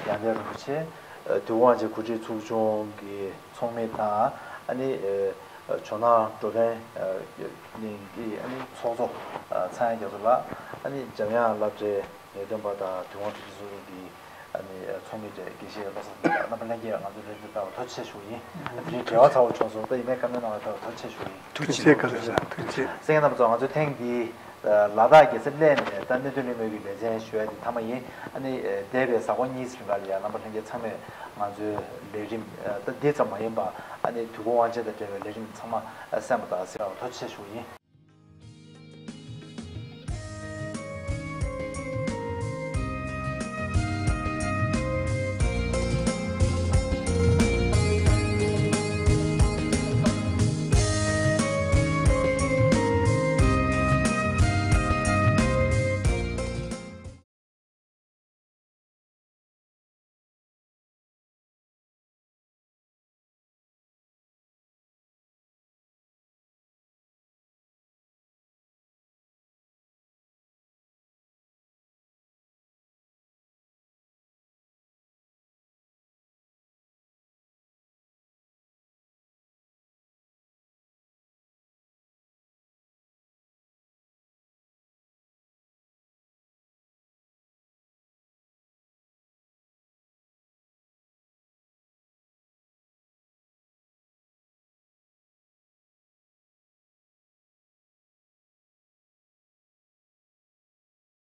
ཡང་སྟེང་རིན་པོ་ཆེ། དུས་དབང་ཆེན་གོ་སྒྲིག་ཚོགས་ཆུང་གི་ཚོགས་མི་དང་ཨ་ནི་ཇོ་ནང་བགྲོ་གླེང་གི་ཨ་ནི་ཚོགས་གཙོ་ཚངས་དབྱངས་རྒྱ་མཚོ་ལགས། ཨ་ནི་འཇམ་དབྱངས་བླ་བྲེ་ངེས་སྟོན་པ་དང་དུས་དབང་གྲ་སྒྲིག་ཚོགས་ཆུང་གི་ཨ་ནི་ཚོགས་མི་བགྲེས་དགེ་བཤེས་བློ་བཟང་རྣམ་པ་ལྷན་རྒྱས་ང་ཚོ་ལྷན་རྒྱས་ལྟ་བ་ཐུགས་རྗེ་ཆེ་ཞུ་ཡིན། ཨ་ནི་དེ་རིང་འབྲེལ་བ་ཚ་བོ་བྱུང་སོང་། ད་ཡིན་ནའི་བཀའ་མོལ་གནང་བ་ལྟ་བུ་ཐུགས་རྗེ་ཆེ་ཞུ་ཡིན། ཐུགས་རྗེ་ཆེ། ཐུགས་རྗེ་ཆེ། གསན་མཁན་རྣམ་པ་ཚོ་ང་ཚོ་ཐེངས་འདིའི་ལ་དྭགས་རྒྱལ་ས་གླེ་ནས་ད་གནད་དོན་གླེང་མོལ་གྱི་ལེ་ཚན་ཞུ་ཡ་དེ་མཐའ་མ་ཡིན། ཨ་ནི་འདས་པའི་གཟའ་འཁོར་གཉིས་རིང་ག་ལ་ཡ་རྣམ་པ་ལྷན་རྒྱས་ཚང་མས་ང་ཚོའི་ལས་རིམ་ད་འདི་ཙམ་མ་ཡིན་པ་ཨ་ནི་དུས་འཁོར་དབང་ཆེན་དང་འབྲེལ་བའི་ལས་རིམ་ཚང་མ་གསན་པ་དང་གཟིགས་པར་ཐུགས་རྗེ་ཆེ་ཞུ་ཡིན།